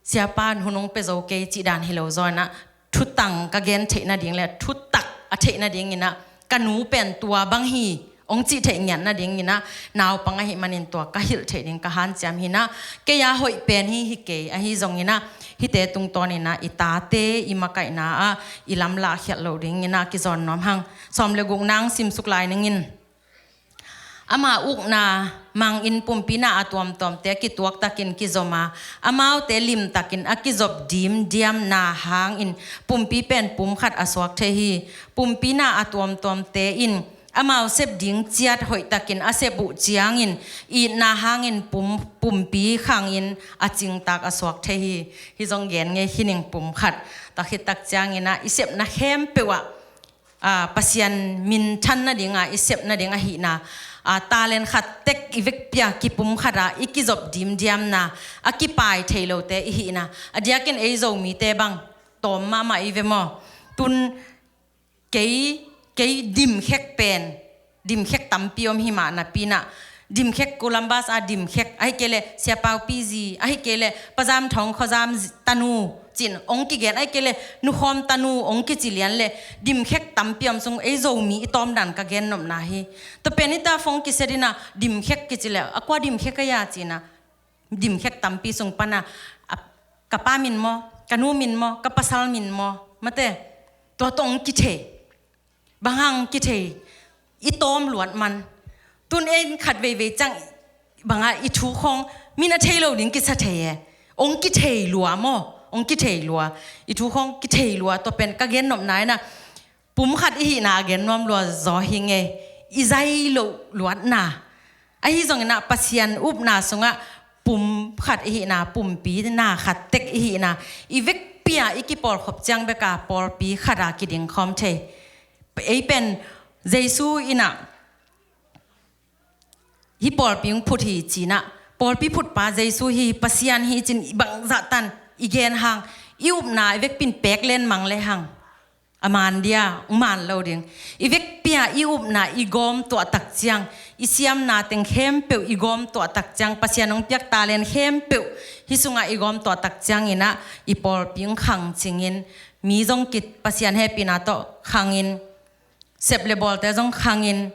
siapa in hun ong pia zo kei cih dan hi lo zawina, thutang ka gen theih nading le thutak a theih nadingina, ka nu pen tua bang hi ong cih theih ngiat nadingina, naupang ahi manin tua ka hilh theih ding ka hanciam hina, kei a hoih pen hi hi kei ahi zongina, hihte tungtawnina i tate i makaihna ah i lamlah khiat lo dingina kizawn nuam hang. Sawm le guk nang simsuk lai ningin. Ama ukna mangin pumpina a tuamtuamte a kituaktakin kizom a, amaute limtakin a kizop dimdiamna hangin pumpi pen pum khat a suak thei hi. Pumpina a tuamtuamte in amau sep ding ciat hoihtakin a sep uh ciangin itna hangin pum, pumpi khangin a cingtak a suak thei hi. Hi zong gen ngei hi ning pum khat. Tua khit tak ciangin ah i sepna khempeuh ah a, Pasian minthan nadinga i sep nading ahihna, a, talent khat tek i vekpia kipum khata i kizop dimdiamna, a kipai thei lote i hihna, a diakin ei Zomite bang tawm mahmah i ve maw? Tun kei, kei dimkhek pen, dimkhek tampi om hi mah napina, dimkhek Columbus a dimkhek, ahi kei le Siapau P Z, ahi kei le Pazam Thawng Khuazam zi-, tanu, cin ong kigen, ahi kei le Nukhawm tanu ong kici lian le, dimkhek tampi om sung ei Zomi i tawmdan ka gen nopna hi. Tua pen hita phone kiset ina dimkhek kici le, a kua dimkhek a ya cina, dimkhek tampi sung pana, a, ka pa min maw, ka nu min maw, ka pasal min maw, mate, tua tawh ong kithei. Bang hang kithei, i tawm luat man. Tun en khat veivei ciang, banga i thu khong, min a thei lo ding kisa thei e. Ong kithei lua maw, ong kithei lua. I thu khong kithei lua, tua pen ka gen nopna ina. Pum khat i hihna a gen nuam lua zaw hi ngei. I zai lo luatna. Ahi zongina Pasian upna sunga pum khat i hihna, pumpi na khat tek i hihna. I vekpia i kipawlkhop ciang beka pawlpi khata kiding khawm thei. Ei pen Jesu ina hih pawlpi hong phut hi ci-in ah, pawlpi phutpa Jesu hi, Pasian hi ci-in i bangzah tan i gen hang, i upna i vekpi in pek len mang le hang, a man dia, hong man lo ding. I vekpi-a i upna i gawm tuah tak ciang, i siamna teng khempeuh i gawm tuah tak ciang, Pasian hong piak talent khempeuh hih sungah i gawm tuah tak ciangin ah, i pawlpi hong khang cingin, mi zong ki, Pasian hehpihna tawh khangin, sep le bawlte zong khangin,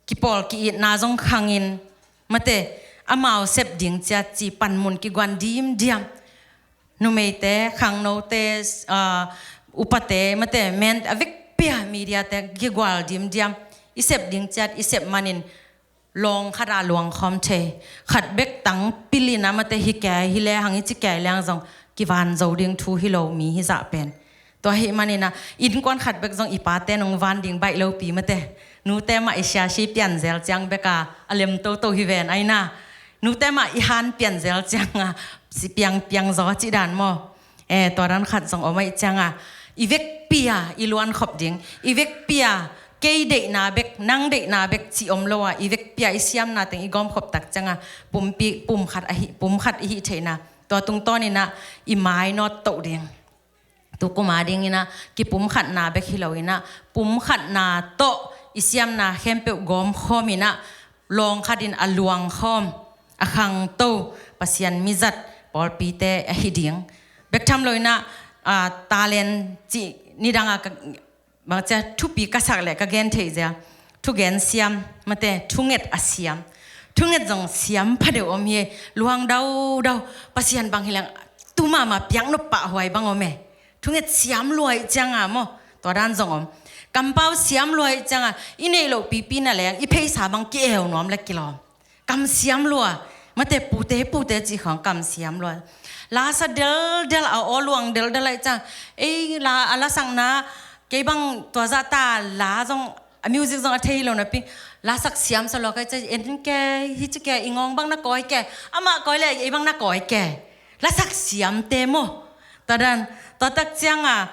kipawl ki-itna zong khangin, mate, amau sep ding ciat ci panmun kiguan dimdiam. Numeite, khangnote, ah, upate, mate, men a vekpi-a mediate kigual dimdiam. I sep ding ciat i sep manin lawng khat ah luangkhawm thei. Khat bek tang pilin ah, mate, hi kei hi le hang, i ci kei le hang zong kivan zo ding thu hi lo mi hizah pen. Tua ahih manin ah, innkuan khat bek zong i pate nong van ding baih lopi, mate. Nute mah i siasi pian zel ciang bek a, a lem toto hi ven ai na. Nute mah i han pian zel ciang a, si piang piang zaw cih dan maw. Eh, tua dan khat zong om ahih ciang a, i vekpi-a i luankhop ding, i vekpi-a kei deihna bek, nang deihna bek cih om lo a, i vekpi-a i siamna teng i gawmkhop tak ciang a, pumpi, pum khat ahi, pum khat i hih theihna. Tua tungtawnin ah i mainawt toh ding. Tu kum a dingin ah, kipumkhatna bek hi loin ah, pumkhatna tawh i siamna khempeuh gawmkhawmin ah, lawng khatin a luangkhawm, a khangto, Pasian mizat pawlpite ahi ding. Bek tham loin ah, ah, talent cih nidang a ka, bangcia thupi ka sak leh ka gen theih zia. Thugen siam, mate, thunget a siam. Thunget zong siam phadeuh om hi, luang daudau, Pasian bang hi leng, tu mahmah piak nop pah huai bang om e. Thunget siam lua ahih ciang a maw, tua dan zong om. Kampau siam lua ahih ciang a, i neih loh pipi na leng, i pheisa bang ki-eu nuam le kilawm. Kam siam lua, mate, pute, pute cih khawng kam siam lua. Lasa deldel a, aw luang deldel ahih ciang, ei, la, a lasakna, kei bang tua zah ta la zong, a music zong a thei lo napi, lasak siam sa lua ka hih ciang, en kei, hi ci kei, i ngawng bang na kawi kei, amah kawi le ei bang na kawi kei. Lasak siamte maw. Tua dan, tua tak ciang a,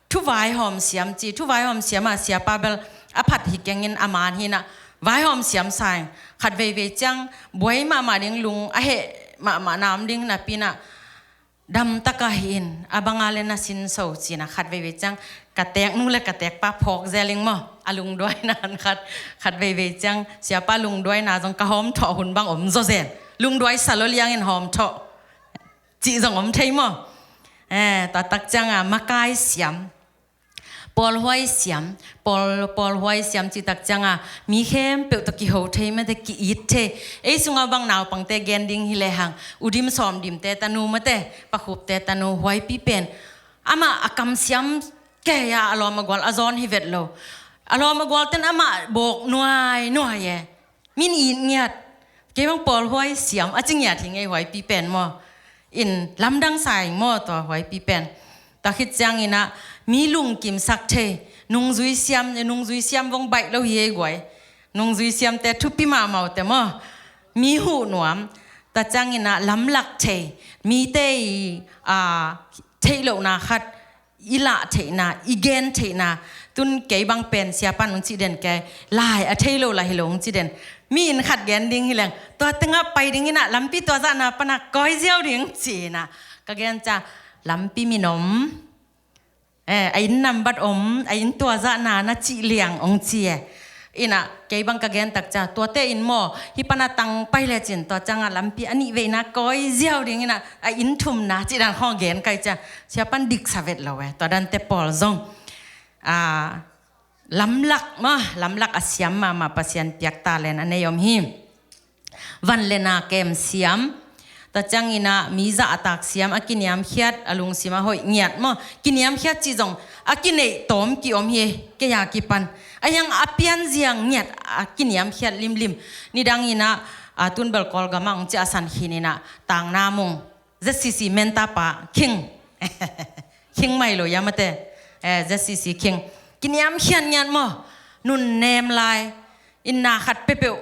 thu vaihawm siam ci, thu vaihawm siam a, siapa bel a phat hi kengin a man hi-in ah, vaihawm siam sa ing. Khat veivei ciang, buai mahmah ding, lung a heh mahmah na om ding napi-in ah, damtak a hi in, a bang a le na sinso ci-in ah, khat veivei ciang, ka teek nu le ka teek pa phawk zel ing maw, a lungduaina khat, khat veivei ciang, siapa lungduaina zong ka hawmthawh hun bang om zawzen. Lungduai sa lo liangin hawmthawh cih zong om thei maw. Eh, tua tak ciang a, makai siam, pawlhuai siam, pawl, pawlhuai siam cih tak ciang a, mi khempeuh tawh kiho thei, mate, ki-it thei. Ei sungah bang naupangte gen ding hi le hang, U Dim Sawm Dimte tanu, mate, Pa Khupte tanu, huaipi pen. Amah a kam siam kei a, a lawm a gual a zawn hi vet lo. A lawm a gualten amah bawk nuai nuai e. Min it ngiat. Kei bang pawlhuai siam a ci ngiat hi ing ei, huaipi pen maw. In lamdang sa ing maw tua huaipi pen. Tua khit ciangin ah, mi lungkimsak thei, nungzui siam, nungzui siam vong baih lo hi ei guai. Nungzui siamte thupi mahmah uh teh maw. Mi huh nuam. Tua ciangin ah, lamlak thei, mite i, a, theih lohna khat i lah theihna, i gen theihna, tun kei bang pen siapa'n hong cih den kei, lai a thei lo lah hi lo hong cih den. Mi in khat gen ding hi leng, tua tengah pai dingin ah, lampi tua zahna pan ah kawi ziau ding ci-in ah, ka gen ciang, lampi min om, eh, a inn nambat om, a inn tua zahna na cih liang hong ci e. In ah, kei bang ka gen tak ciang, tuate in maw, hih pan a tang pai lecin, tua ciang a lampi a nih veina kawi ziau dingin ah, a inn thumna cih dan khawng gen ka hih ciang, siapa'n diksa vet lo e, tua dante pawl zong. A, lamlak maw, lamlak a siam mahmah, Pasian piak talent a nei om hi. Van le na kem siam, tua ciangin ah mi zahtak siam, a kiniamkhiat, a lungsim a hoih ngiat maw. Kiniamkhiat cih zong a kineih tawm ki-om hi, kei a kipan. A hiang a pianzia ngiat a kiniamkhiat limlim. Nidangin ah, a, tun bel Kawlgam ah hong ciahsan khin in ah, Tangna Mung, Z C C menta pa, King. King mai lo ia mate. Eh, Z C C King. Kiniamkhiat ngiat maw. Nunnem lai. Inn na khat peuhpeuh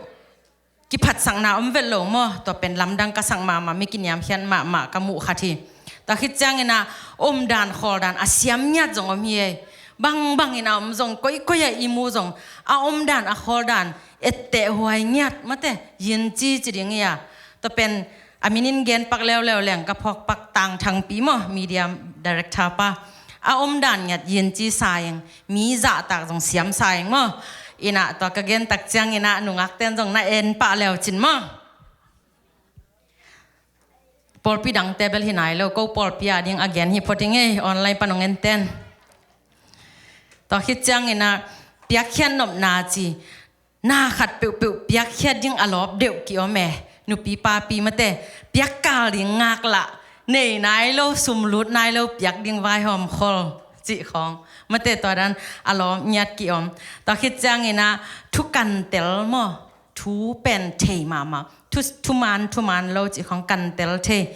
kiphatsakna om vet lo maw, tua pen lamdang ka sak mahmah, mi kiniamkhiat mahmah ka muh khat hi. Tua khit ciangin ah, omdan khawldan a siam ngiat zong om hi ei. Bangbang in a om zong, koikoi ah i mu zong, a omdan a khawldan etteh huai ngiat mate, yinci ci ding hi a. Tua pen a minin gen pak leuleu leng ka phawk pak Tang Thangpi maw, media director pa. A omdan ngiat yinci sa ing, mi zahtak zong siam sa ing maw. Inah tua ka gen tak ciang inah nungakten zong na en pah leu cin maw. Pawlpi dangte bel hi nai lo, ko pawlpi a ding a gen hi phot ing ei, online pan hong enten. Tua khit ciang inah piakkhiat nopna ci, na khat peuhpeuh piakkhiat ding a lawp deuh ki-om e. Nupi papi mate, piakkal ding ngaklah, nei nai lo, sum lut nai lo, piak ding vaihawm khol cih khawng mate, tua dan a lawp ngiat ki-om. Tua khit ciang inah thu kantel maw, thu pen thei mahmah, thu, thuman, thuman lo cih khawng kantel thei.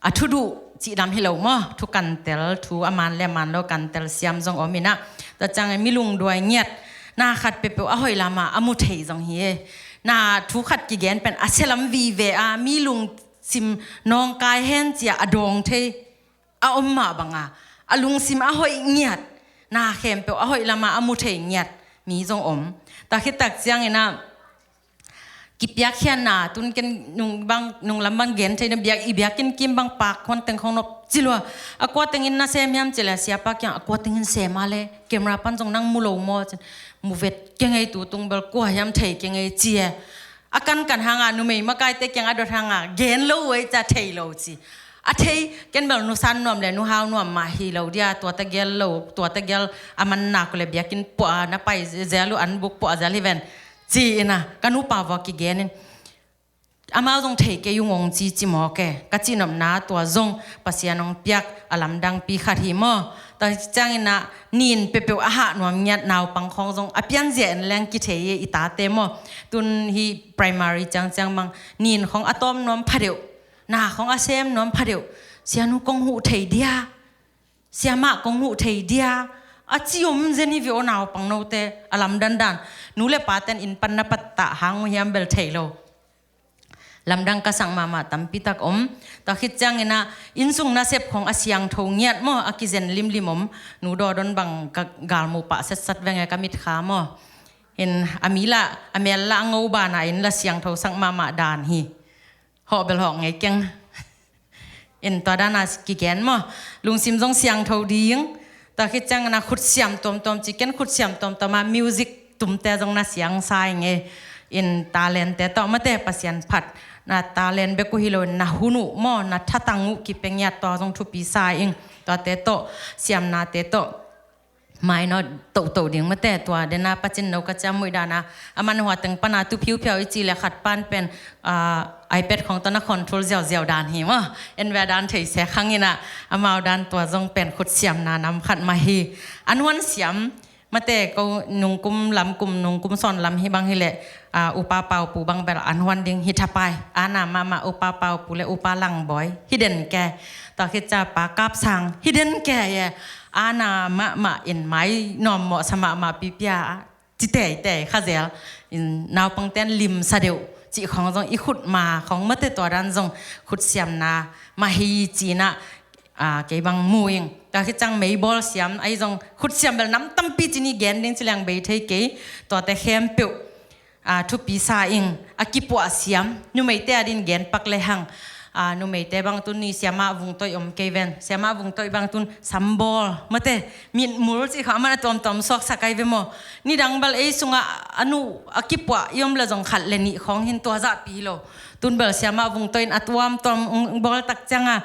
A thu duh cih lam hi lo maw, thu kantel, thu a man le a man lo kantel siam zong om inah. Tua ciang mi lungduai ngiat, na khat peuhpeuh a hoih lamah a mu thei zong hi e. Na thu khat kigen pen a sia lam vive a, mi lungsim nawngkai hen ci-a a dawng thei a om mah banga, a lungsim a hoih ngiat, na khempeuh a hoih lamah a mu thei ngiat mi zong om. Tua khit tak ciang inah kipiakkhiatna, tun ken nung bang, nung lam bang gen thei na, biak, i biakinn kim bang pak huan teng khong nop ci lua. A kua tengin na sem hiam ci le, siapa kiang a kua tengin sem a le, camera pan zong nang mu lo maw cin, mu vet kei ngei, tu tung bel kua hiam thei kei ngei ci e. A kankan hanga, numei makaite kiang a dot hanga, gen lo uh ei ca thei lo ci. A thei, ken bel nusan nuam le nuhau nuam mah hi lo dia, tua tegel lo, tua tegel a man nak uh le biakinn puah na pai zel uh, an buk puah zel hi ven ci inah ka nupa vua kigen in, amau zong thei kei ung ong ci, ci mawk e. Ka cihnopna tua zong Pasian hong piak a lamdangpi khat hi maw. Tua ciang inah nin peuhpeuh a hah nuam ngiat, naupang khawng zong a pianzia en leng kithei e, i tate maw. Tun hi primary ciangciang bang nin khawng a tawm nuam phadeuh, na khawng a sem nuam phadeuh, sianu kong huh thei dia, siamah kong huh thei dia, a ci om zen hi ve aw naupang note, a lamdandan. Nu le paten inn pan na pattah hang uh hiam bel thei lo. Lamdang ka sak mahmah tampi tak om. Tua khit ciang inah innsung nasep khawng a siangtho ngiat maw, a kizen limlim om. Nu Dawdon bang ka galmu pah setsat veng e, ka mitkha maw. In a mi lah, a mel lah a ngo bana in la siangtho sak mahmah dan hi. Hawh bel hawh ngei keng. In tua dana kigen maw, lungsim zong siangtho ding. Tua khit ciang na khut siam tuamtuam ci, ken khut siam tuamtuam a music tumte zong na siang sa ing e. In talente tawh mate, Pasian phat na talent bek uh hi lo, na hun uh maw, na thatang uh kipia ngiat, tua zong thupi sa ing. Tuate tawh, siamnate tawh mai no tohtoh ding mate, tua dena pacin no ka ciam muih dana, a man hua teng pana tu phiuphiau i ci le khat pan pen, ah, iPad khawng tawh na control ziauziau dan hi maw. En ve dan thei se khang inah, amau dan tua zong pen khut siamna nam khat mah hi. An huan siam mate, ko nungkum lam kum, nungkum sawn lam hi bang hi leh, ah, Upa Paupu bang bel an huan ding hi thapai. Ana mahmah Upa Paupu le Upa Langbawi hi den ke. Tua khit ca Pa Kapsang hi den ke ye. Ana mahmah in mai nawm mawhsa mahmah pipia a, ci teitei kha zel. In naupangten limsa deuh cih khawng zong i khut ma khawng mate, tua dan zong khut siamna mah hi ci inah, ah, kei bang mu ing. Tua khit ciang meibawl siam ahi zong khut siam bel nam tampi ci ni, gen ding ci leng bei thei kei. Tuate khempeuh, ah, thupi sa ing. A kipuah siam, numeite a din gen pak le hang. Ah, numeite bang tun ni siamah vungtoih om kei ven. Siamah vungtoih bang tun sambawl mate, mitmul cih khawng a man a tuamtuam suaksak ahi ve maw. Nidang bel ei sungah a nu a kipuah i om le zong khat le nih khawng hin, tua zahpi lo. Tun bel siamah vungtoih in a tuamtuam bawl tak cianga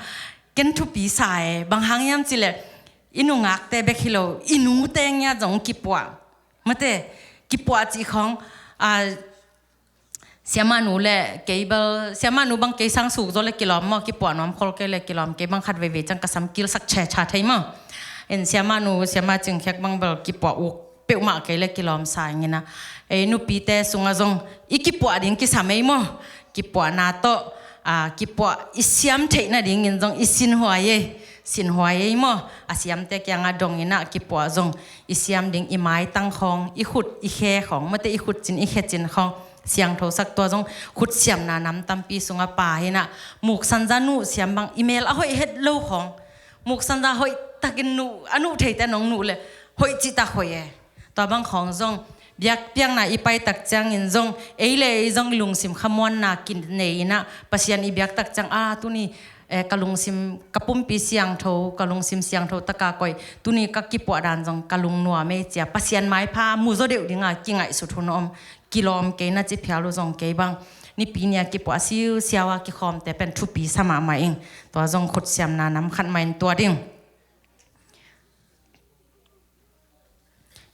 ken thupi sa e. Bang hang hiam ci le, i nungakte bek hi lo, i nute ngiat zong kipuah mate, kipuah cih khawng, ah, siamah nu le kei bel, siamah nu bang kei sang suk zaw le kilawm maw, kipuah nuam khol kei le kilawm, kei bang khat veivei ciang ka sam kilsak checha thei maw. In siamah nu, siamah Cing Khek bang bel kipuah uk peuhmah kei le kilawm sa ing inah. Ei nupite sungah zong i kipuah ding kisam ei maw. Kipuahna tawh, ah, kipuah i siam theih nadingin zong i sinhuai ei. Sinhuai ei maw. A siamte kiangah dong inah kipuah zong i siam ding, i maitang khawng, i khut i khe khawng mate, i khut cin i khe cin khawng siangthosak, tua zong khut siamna nam tampi sungah pa hi inah. Muksanza nuh siam bang i mel a hoih het lo khawng, muksanza hoih takin nuh, a nuh theite nong nuh le hoih cihtak hoih e. Tua bang khawng zong biakpiakna i paitak ciangin zong ei le ei zong i lungsim khamuanna kinei inah Pasian i biaktak ciang a tuni eh, ka lungsim ka pumpi siangtho, ka lungsim siangtho taka koih, tuni ka kipuah dan zong ka lungnuam ei cia Pasian maipha muzaw deuh dinga kingaihsut hun om, kilawm kei na ci phial uh zong kei bang. Nipi nia kipuah siusiau a kikhawmte pen thupi sa mahmah ing. Tua zong khutsiamna nam khat mah in tua ding.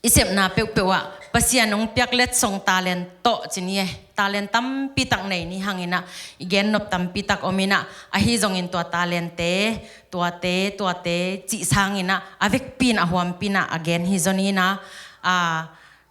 I sepna peuhpeuh ah Pasian hong piak letsong talent tawh ci ni e. Talent tampi tak nei ni hang inah i gennop tampi tak om inah ahi zongin tua talente tuate tuate cih sang inah a vekpi in a huampi inah a gen hi zaw ni inah a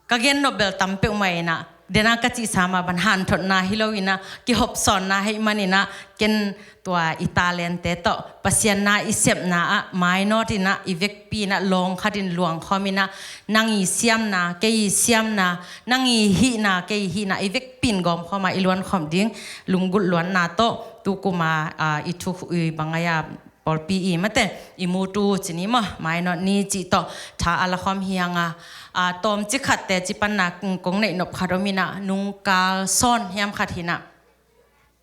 ka gennop bel tam peuhmah inah dena ka cihsa mah ban hanthotna hi lo inah kihopsawnna heih man inah ken tua i talente tawh Pasian na i sepna ah mainawt inah i vekpi inah lawng khatin luangkhawm inah nang i siamna kei i siamna nang i hihna kei i hihna i vekpi in gawmkhawm ah i luankhawm ding lunggulh luanna tawh tukuma ah i thu i bangai a pawlpi i mate i mutu ci ni maw mainawt ni cih tawh tha a lakhawm hi hang a tawmci khatte ci panna kong neih nop khat om inah nungkal sawn hiam khat hinah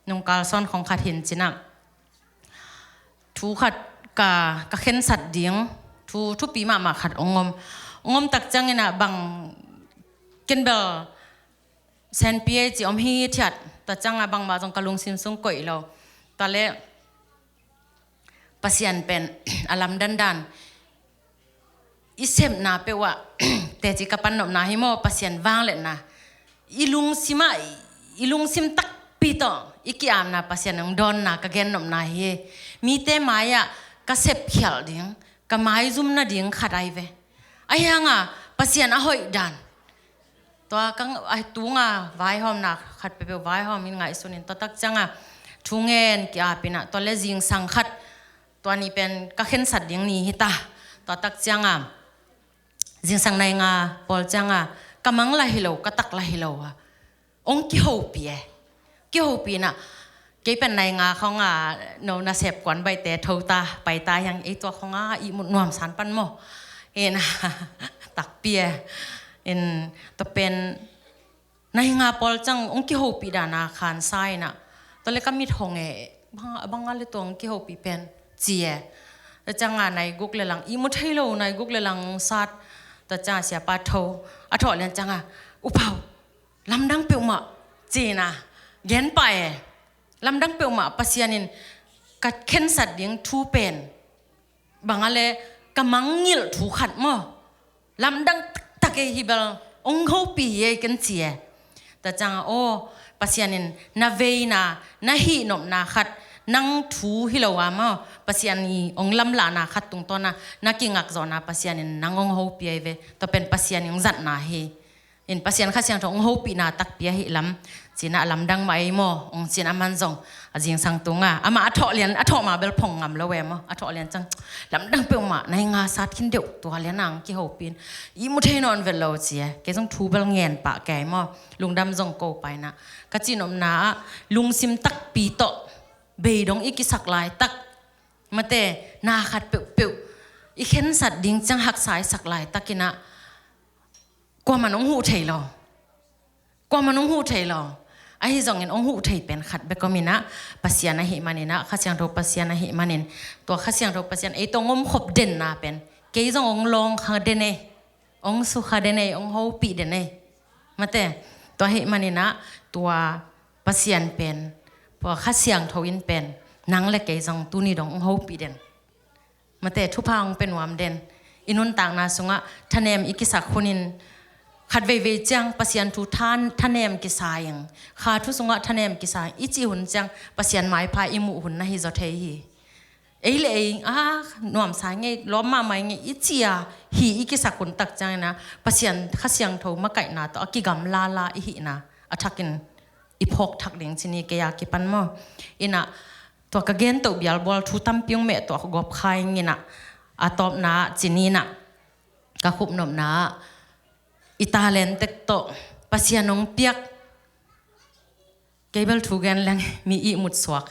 nungkal sawn khong khat hin cinah thu khat ka ka khensat ding thu thupi mahmah khat ong om ong om tak ciang inah bang ken bel senpi ei ci om hithiat ta ciang a bangmah zong ka lungsim sung koih lo ta le Pasian pen a lamdandan i sepna peuh ah teci ka pannopna hi maw Pasian vangliatna i lungsim ah i lungsim takpi tawh i ki-apna Pasian hong dawnna ka gennopna hi. Mite mai-ah ka sepkhialh ding ka maizum nading khat ai ve. Ahi hanga Pasian a hoih dan tua ka tunga vaihawmna khat peuhpeuh vaihawm in ngaihsun in tua tak cianga thungen ki-ap inah tua le zingsang khat tua ni pen ka khensat ding ni hita. Tua tak cianga zingsang nai nga pawl cianga ka mang la hi lo ka tak la hi lo a ong kihopih e. Kihopih inah kei pen nai nga khong a no nasep kuan baihte thota paita hiang ei tua khong a ihmut nuamsan pan maw ina takpi e. In tua pen nai nga pawl ciang ong kihopih dana khansa inah tua le ka mit hong e bang a le tua ong kihopih pen ci e. Tua cianga nai guk le lang ihmu thei lo nai guk le lang sat tua cianga siapa tho a thawh lian cianga upau lamdang peuhmah cina genpah e. Lamdang peuhmah Pasian in ka khensat ding thu pen bang a le ka mangngilh thu khat maw lamdang taktak ei hi bel ong hopih hi ei ken ci e. Tua cianga aw Pasian in na veina na hihnopna khat nang thu hi lo a maw Pasian i ong lamlahna khat tungtawna na kingakzawhna Pasian in nang ong hopih ei ve. Tua pen Pasian i ong zatna hi. In Pasian Kha Siangtho ong hopihna takpi ahi lam cina a lamdang mah ei maw ong cina aman zong a zingsang tunga amah a thawh lian a thawh mah bel phong ngam lo e maw a thawh lian ciang lamdang peuhmah nai nga sat khin deuh tua lian ang kihopih in ihmu thei nawn vet lo ci e. Kei zong thu bel ngen pah kei maw lungdam zong ko paina ka cihnopna ah lungsim takpi tawh beidong i kisak laitak mate na khat peuhpeuh i khensat ding ciang haksa i sak laitak inah kuaman ong huh thei lo. Kuaman ong huh thei lo. Ahi zongin ong huh thei pen khat bek om inah Pasian ahi man inah Kha Siangtho Pasian ahi manin tua Kha Siangtho Pasian ei tawh ong omkhop denna pen kei zong ong lawng kha den ei ong sukha den ei ong hopih den ei. Mate tua ahi man inah tua Pasian pen tua Kha Siangtho in pen nang le kei zong tuni dong ong hopih den. Mate thupha hong pia nuam den. I nuntakna sungah thanem i kisak hunin khat veivei ciang Pasian thu than thanem kisa ing kha thu sungah thanem kisa ing i cih hun ciang Pasian maipha i muh hun na hi zaw thei hi. Ei le ei a nuamsa ngei lawm mahmah ngei i cih a hi i kisak hun tak ciangina Pasian Kha Siangtho makaihna tawh a kigam lala i hihna a thakin i phawk thak ding ci ni kei a kipan maw. Inah tua ka gen toh bialbual thu tampi ong meh tua gawp kha ing inah a tawpna ah ci ni inah ka khupnopna ah i talent tek tawh Pasian ong piak kei bel thu gen leng mi ihmut suak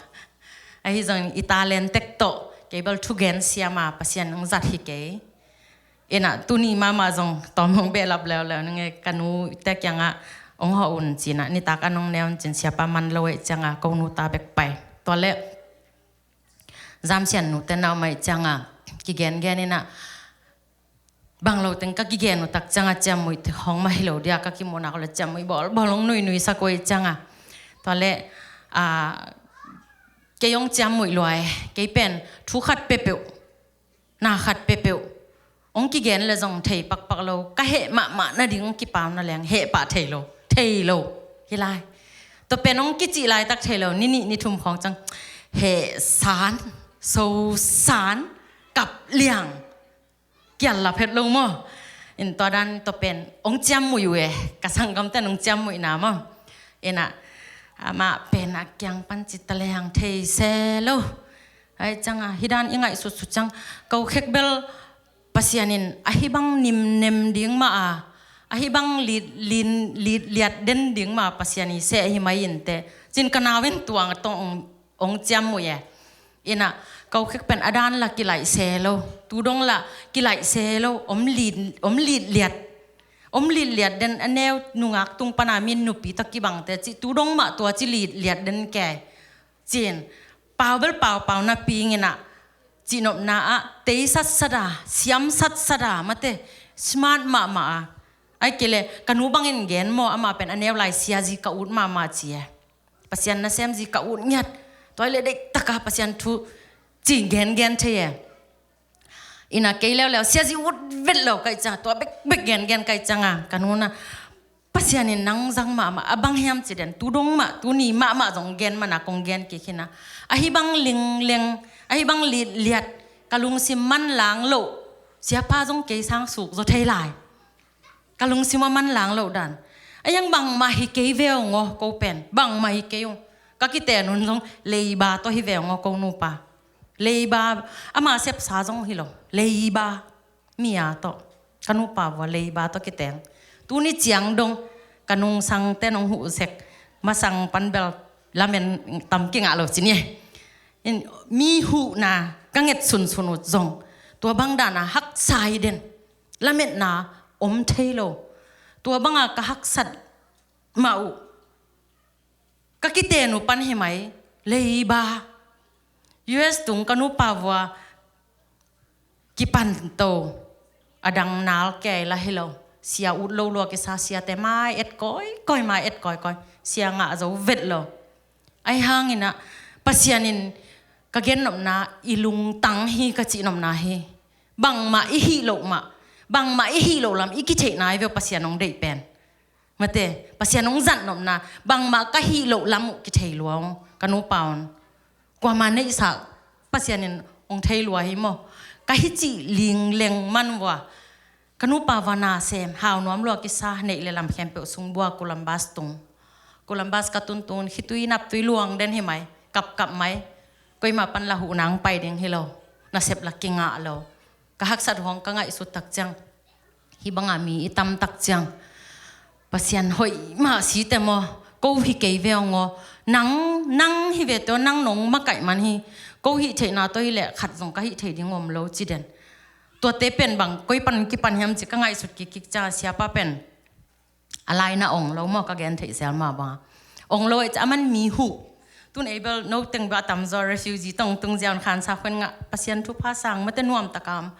ahi zongin i talent tek tawh kei bel thu gen siama Pasian ong zat hi kei. Ina tuni mahmah zong tawm hong behlap leuleu ning e, ka nu te kiangah hong hawh un cinah, nitak an hong neu un cin, siapa man lo e ciangah ko nu ta bek pai. Tua leh zamsian nu te na om ahih ciangah kigengen inah, bang lo teng ka kigen uh tak ciangah ciammuih hong mah hi lo dia, ka kimuhna ko le ciammuih bawlbawl hong nuinui sak uh ahih ciangah. Tua leh kei hong ciammuih lua e. Kei pen thu khat peuhpeuh, na khat peuhpeuh hong kigen le zong thei pakpak lo. Ka heh mahmah nading hong kipau na leng heh pah thei lo, thei lo hi lai. Tua pen hong kicih laitak thei lo, ni nih ni thum khawng ciang heh san, so san, kap liang, kial lap het lo maw. In tua dan tua pen hong ciammuih uh e, ka sanggamten hong ciammuihna maw. Inah amah pen a kiang pan ci ta leng thei se lo. Ahih ciangah hih dan i ngaihsutsut ciang, ko khek bel Pasian in ahi bang nimnem ding mah a, ahi bang lit, lin, lit liat den ding mah a Pasian i seh hi mai inteh cin ka nau in tuang a tong hong ciammuih e. Inah ko khek pen a dan la kilaih se lo, tu dong la kilaih se lo, om lit, om lit liat, om lit liat den a neu nungak tung pana min nupi tawh kibangte cih tu dong mah tua ci lit liat den kei. Cin pau bel pau, pau napi inah cihnopna ah tei satsat a, siam satsat a, mate smart mahmah a. Ahih kei leh ka nu bangin gen maw, amah pen a neu lai siazi ka ut mahmah ci e. Pasian nasem zi ka ut ngiat. Tua hi leh deihtaka Pasian thu ci gengen thei e. Inah kei leuleu siazi ut vet lo ka hih ciang, tua bekbek gengen ka hih ciangah ka nu na, Pasian in nang zang mahmah, a bang hiam ci den, tu dong mah, tuni mahmah zong gen mana kong gen kik hi na. Ahi bang lingleng, ahi bang litliat, ka lungsim manlang loh siapa zong kei sang suk zaw thei lai. Ka lungsim a manlang loh dan. A yang bangmah hi kei ve ung aw, ko pen bangmah hi kei ung. Ka kiten un zong leiba tawh hi ve ung aw, ko nupa. Leiba, ama sepsa zong hi lo, leiba. Mi a tawh, ka nupa vua leiba tawh kiteng. Tuni ciang dong ka nungsangte nong huh sek, masang pan bel lamen tam kingah lo ci ni. Mi huhna ka nget sunsun uh zong tua bang dana haksa hi den. Lametna om thei lo. Tua banga ka haksat mah uh, ka kiten uh pan hi mai, leiba. U S tung ka nupa vua kipan to, a dang nal kei la hi lo. Sia ut lo lua kisa, siate mai et kawikawi, mai et kawikawi, sia ngah zo vet lo. Ahi hang inah Pasian in ka gennopna i lungtang hi, ka cihnopna hi. Bangmah i hih loh mah, bangmah i hih loh lam i kitheihna hi ve uh Pasian hong deih pen. Mate, Pasian hong zatnopna, bangmah ka hih loh lam uh kithei lua ung, ka nupa un. Kuama neihsa Pasian in hong thei lua hi maw. Ka hi cih lingleng man vua, ka nupa vua nasem, hau nuam lua kisa, neih le lam khempeuh sung bua, Columbus tung. Columbus ka tuntung, khitui naptui luang den hi mai, kapkap mai. Koimah pan la huhna hong pai ding hi lo, nasep la kingah lo. Ka haksat hong ka ngaihsut tak ciang, hih banga mi i tam tak ciang, Pasian hoih mah site maw, ko hi kei ve ung aw. Nang, nang hi ve teh aw, nang nong makaih man hi. Ko hih theihna tawh hi leh khat zong ka hih thei ding om lo ci den. Tuate pen bang koi pan kipan hiam ci ka ngaihsut kikkik ciang, siapa pen a lai na ong lo maw, ka gen theih zel mah banga. Ong lo e ci a, aman mi huh. Tun ei bel no teng bel a tamzaw refugee tong tung ziau in khansa khuen ngah, Pasian thupha sang, mate nuam taka om.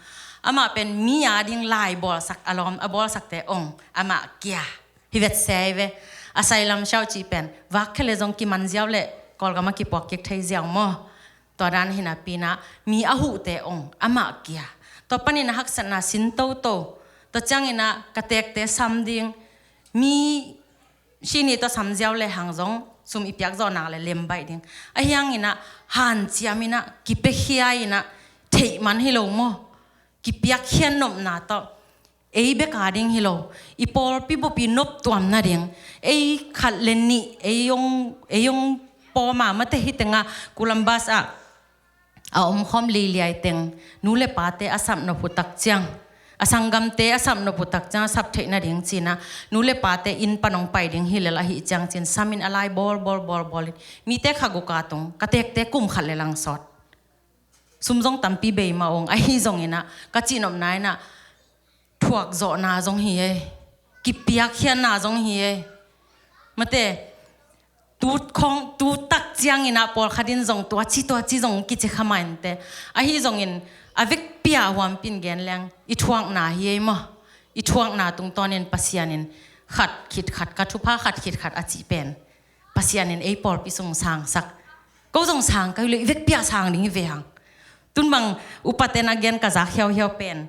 Amah pen mi a ding lai bawlsak a lawm, a bawlsakte ong, amah kia. Hi vet se hi ve. A sailam siau cih pen vak khe le zong kiman ziau le Kawlgam a kipuak kik thei ziau maw. Tua dan hi napi inah mi a huhte ong, amah kia. Tua panin a haksatna sin toto. Tua ciangin ah ka teekte sam ding, mi sini tawh sam ziau le hang zong sum i piak zawh nak le lem baih ding. Ahi hangin ah hanciam inah, kipiakhia inah, theih man hi lo maw. Kipiakhia nopna tawh ei bek a ding hi lo, i pawlpi bup i nop tuam nading, ei khat le nih, ei ong, ei ong pawm a, mate hi tengah Columbus ah a omkhawm liliai teng, nu le pate a sap nop uh tak ciang, a sanggamte a sap nop uh tak ciang, a sap theih nading ci inah nu le pate inn pan ong pai ding hi lel ahih ciang ci in sam in a lai bawl, bawl, bawl, bawl in, mite kha guk a tung, ka teekte kum khat le lang sawt. Sum zong tampi bei mah ong, ahi zongin ah ka cihnopna inah kituak zawhna zong hi ei. Kipiakkhiatna zong hi ei. Mate, tu khong, tu tak ciangin ah pawlkhat in zong tua ci, tua ci zong kici kha mah inteh. Ahi zongin a vekpi-a huampin gen leng i thuakna hi ei maw. I thuakna tungtawnin Pasian in khat khit khat, ka thupha khat khit khat a cih pen Pasian in ei pawlpi sung sangsak. Ko zong sang ka hi lo, i vekpi-a sang ding hi ve hang. Tun bang upaten a gen ka zak hiauhiau pen,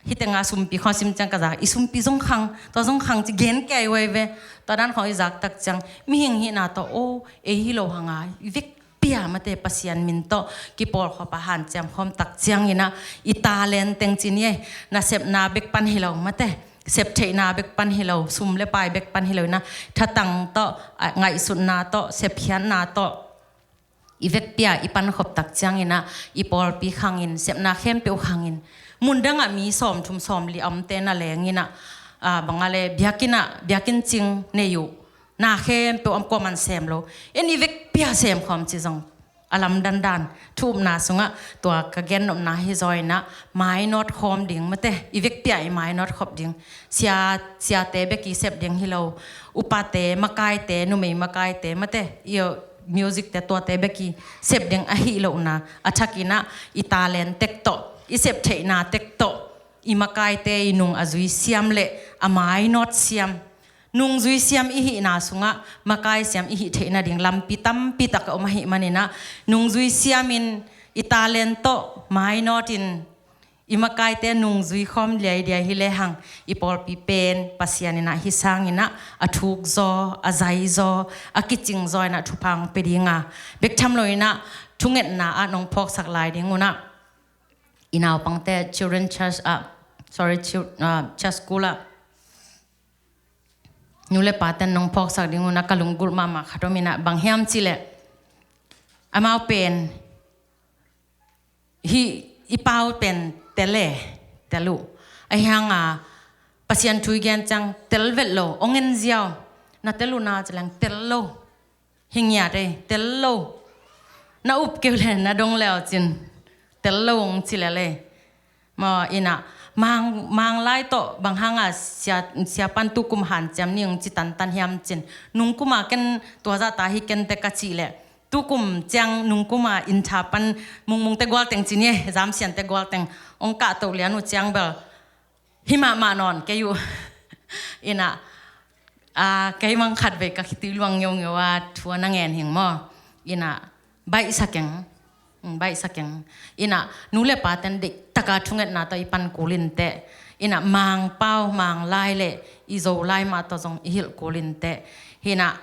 hih tenga sumpi khawng sim ciang ka zak, i sumpi zong khang, tua zong khang ci gen kei huai ve. Tua dan khawng i zak tak ciang mihing hihna tawh, o, ei hi lo hanga i vekpi-a mate Pasian min tawh kipawlkhop a hanciam khawm tak ciangin ah i talent teng ci ni ei, nasepna bek pan hi lo mate, septheihna bek pan hi lo, sum le pai bek pan hi lo in ah, thatang tawh, a, ngaihsutna tawh, sepkhiatna tawh, i vekpi-a i pankhop tak ciangin ah i pawlpi khangin, sepna khempeuh khangin, mun dangah mi sawmthum sawmli a omte na lengin ah, a, bang a le biakinn ah, biakinn cing nei uh, na khempeuh om, kuaman sem lo. En i vekpi-a sem khawm ci zong a lamdang dan thu upna sungah tua ka gennopna hi zaw in ah mainawt khawm ding mate, i vekpi-a i mainawt khop ding. Sia, siate bek i sep ding hi lo, upate, makaite, numei makaite mate, i music te tuate bek i sep ding ahi lohna, a thakin ah i talent tek tawh, i septheihna tek tawh, i makaite i nung a zui siam le a mainawt siam. Nungzui siam i hihna sungah makai siam i hih theih nading lampi tampi tak a om ahih manin ah, nungzui siamin i talent tawh mainawtin i makaite nungzui khawm liaidiai hi lehang, i pawlpi pen Pasian in ah hih sangin ah a thuk zaw, a zai zaw, a kicing zaw in ah thupha hong pia dinga, bek tham lo in ah thungetna ah nong phawksak lai ding un ah, i naupangte Children Church ah, sorry, chil-, ah, church school ah nu le paten nong phawksak ding un ah ka lunggulh mahmah khat om in ah, bang hiam cih leh amau pen hih i pau pen tel e, tel uh. Ahi hanga Pasian thu i gen ciang tel vet lo, ong en ziau, na tel uh na ci leng tel lo. Hi ngiat ei, tel lo. Na up keu le na dong le uh cin, tel lo ong ci lel ei. Maw, in ah Mang, Manglai tawh bang hanga sia, sia pan tukum hanciam ni ong ci tantan hiam cin, nungkuma ken tua zahta hi kente ka cih leh, tukum ciang nungkuma inn tha pan mungmungte gualteng ci ni e, zamsiante gualteng ong kahtoh lian uh ciang bel hi mahmah nawn kei uh. In ah, a, kei mang khatvei ka khitui luang ngeungeu a thu a na ngen hing maw. In ah baihsa keng, mm, baihsa keng. In ah nu le paten deihtaka thungetna tawh i pan kul inteh. In ah Mangpau, Manglai le i Zolai mah tawh zong i hilh kul inteh. In ah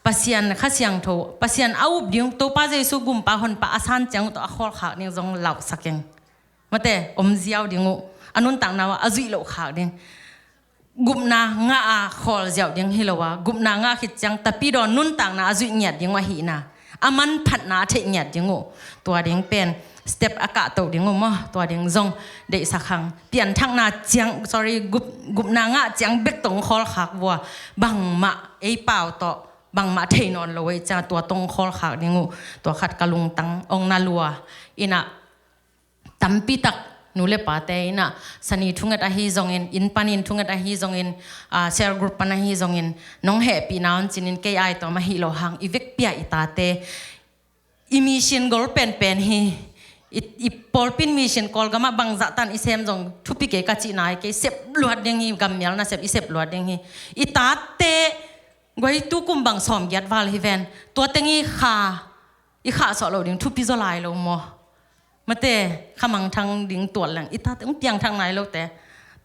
Pasian Kha Siangtho, Pasian a up ding, Topa Jesu gumpa honpa a san ciang uh tawh a khawlkhak ding zong lauhsa keng. Mate, om ziau ding uh, a nuntakna uh a zuih loh khak ding. Gupna ngah a khawl ziau ding hi lo a, gupna ngah khit ciang tapidaw nuntakna a zuih ngiat ding uh ahihna, a manphatna a theih ngiat ding uh. Tua ding pen step a kahtoh ding uh maw, tua ding zong deihsak hang. Pianthakna ciang, sorry, gup, gupna ngah ciang bek tawh ong khawlkhak vua, bangmah ei pau tawh bangmah thei nawn lo ei ciang tua tawh ong khawlkhak ding uh. Tua khat ka lungtang ong na lua. In ah tampi tak nu le pate in ah, sani thunget ahi zongin, inn panin thunget ahi zongin, a, cell group pan ahi zongin, nong hehpihna un cinin kei ai tawm ahi lo hang, i vekpi-a i tate i mission goal penpen hi. I, i pawlpin mission Kawlgamah bangzah tan i sem zong thupi kei ka cihna hi kei, sep luat ding hi, gammial nasep i sep luat ding hi. I tate guai tukum bang sawmgiat val hi ven, tua teng i kha i khahsuah loh ding thupi zaw lai lo maw. Mate, khamangthang ding tuat leng i tate ong piangthak nai lote,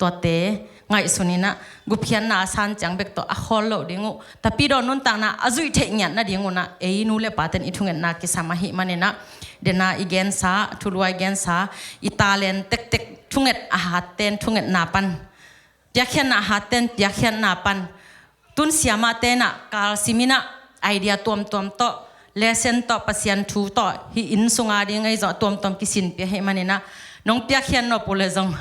tuate ngaihsun in ah, gupkhiatna a san ciang bek tawh a khawl loh ding uh. Tapidaw nuntakna a zuih theih ngiat nading un ah, ei nu le paten i thungetna kisam ahih manin ah, dena i gensa, thulua i gensa, i talent tektek thunget a hatten thungetna pan, piakkhiatna a hatten piakkhiatna pan, tun siamahte in ah kalsim in ah idea tuamtuam tawh, lesson tawh, Pasian thu tawh, hih inn sunga ding ei zong a tuamtuam kisinpih ahih manin ah, nong piakkhiat nop uh le zong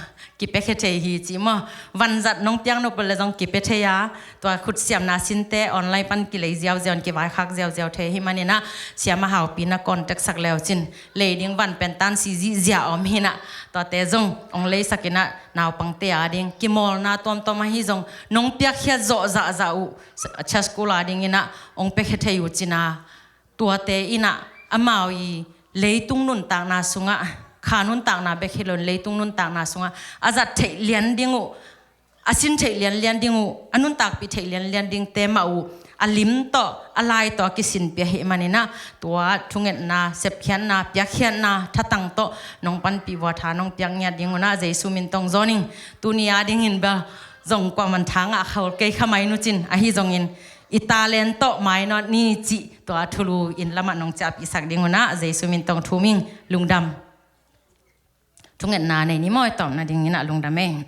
kipiakhia thei hi ci maw. Vanzat nong piak nop le zong kipia thei a, tua khutsiamna sinte online pan kilei ziauziau in kivaikhak ziauziau thei hi maninah, siama Haupi na contact sak leu cin lei ding van pen tan si zihziah om hinah, tuate zong ong leisakinah naupangte a ding kimawlna tuamtuam ahi zong nong piakkhiat zawh zahzah uh church school a dinginah ong piakhia thei uh cina, tuate inah amau i leitung nuntakna sungah, kha nuntakna bek hi loin leitung nuntakna sungah a zat theih lian ding uh, a sin theih lianlian ding uh, a nuntakpih theih lianlian dingte mah uh a lim tawh a lai tawh a kisinpih ahih maninah, tua thungetna, sepkhiatna, piakkhiatna thatang tawh nong panpih vua tha nong piak ngiat ding unah Jesu min tawng zawning. Tuni a dingin bel zong kuaman tha ngah khol kei kha mai nucin, ahi zongin i talent tawh mainawt ni cih tua thulu in lamah nong ciahpihsak ding unah Jesu min tawng thuming. Lungdam. Thungetna nei ni mawi tawpna dinginah lungdam ei.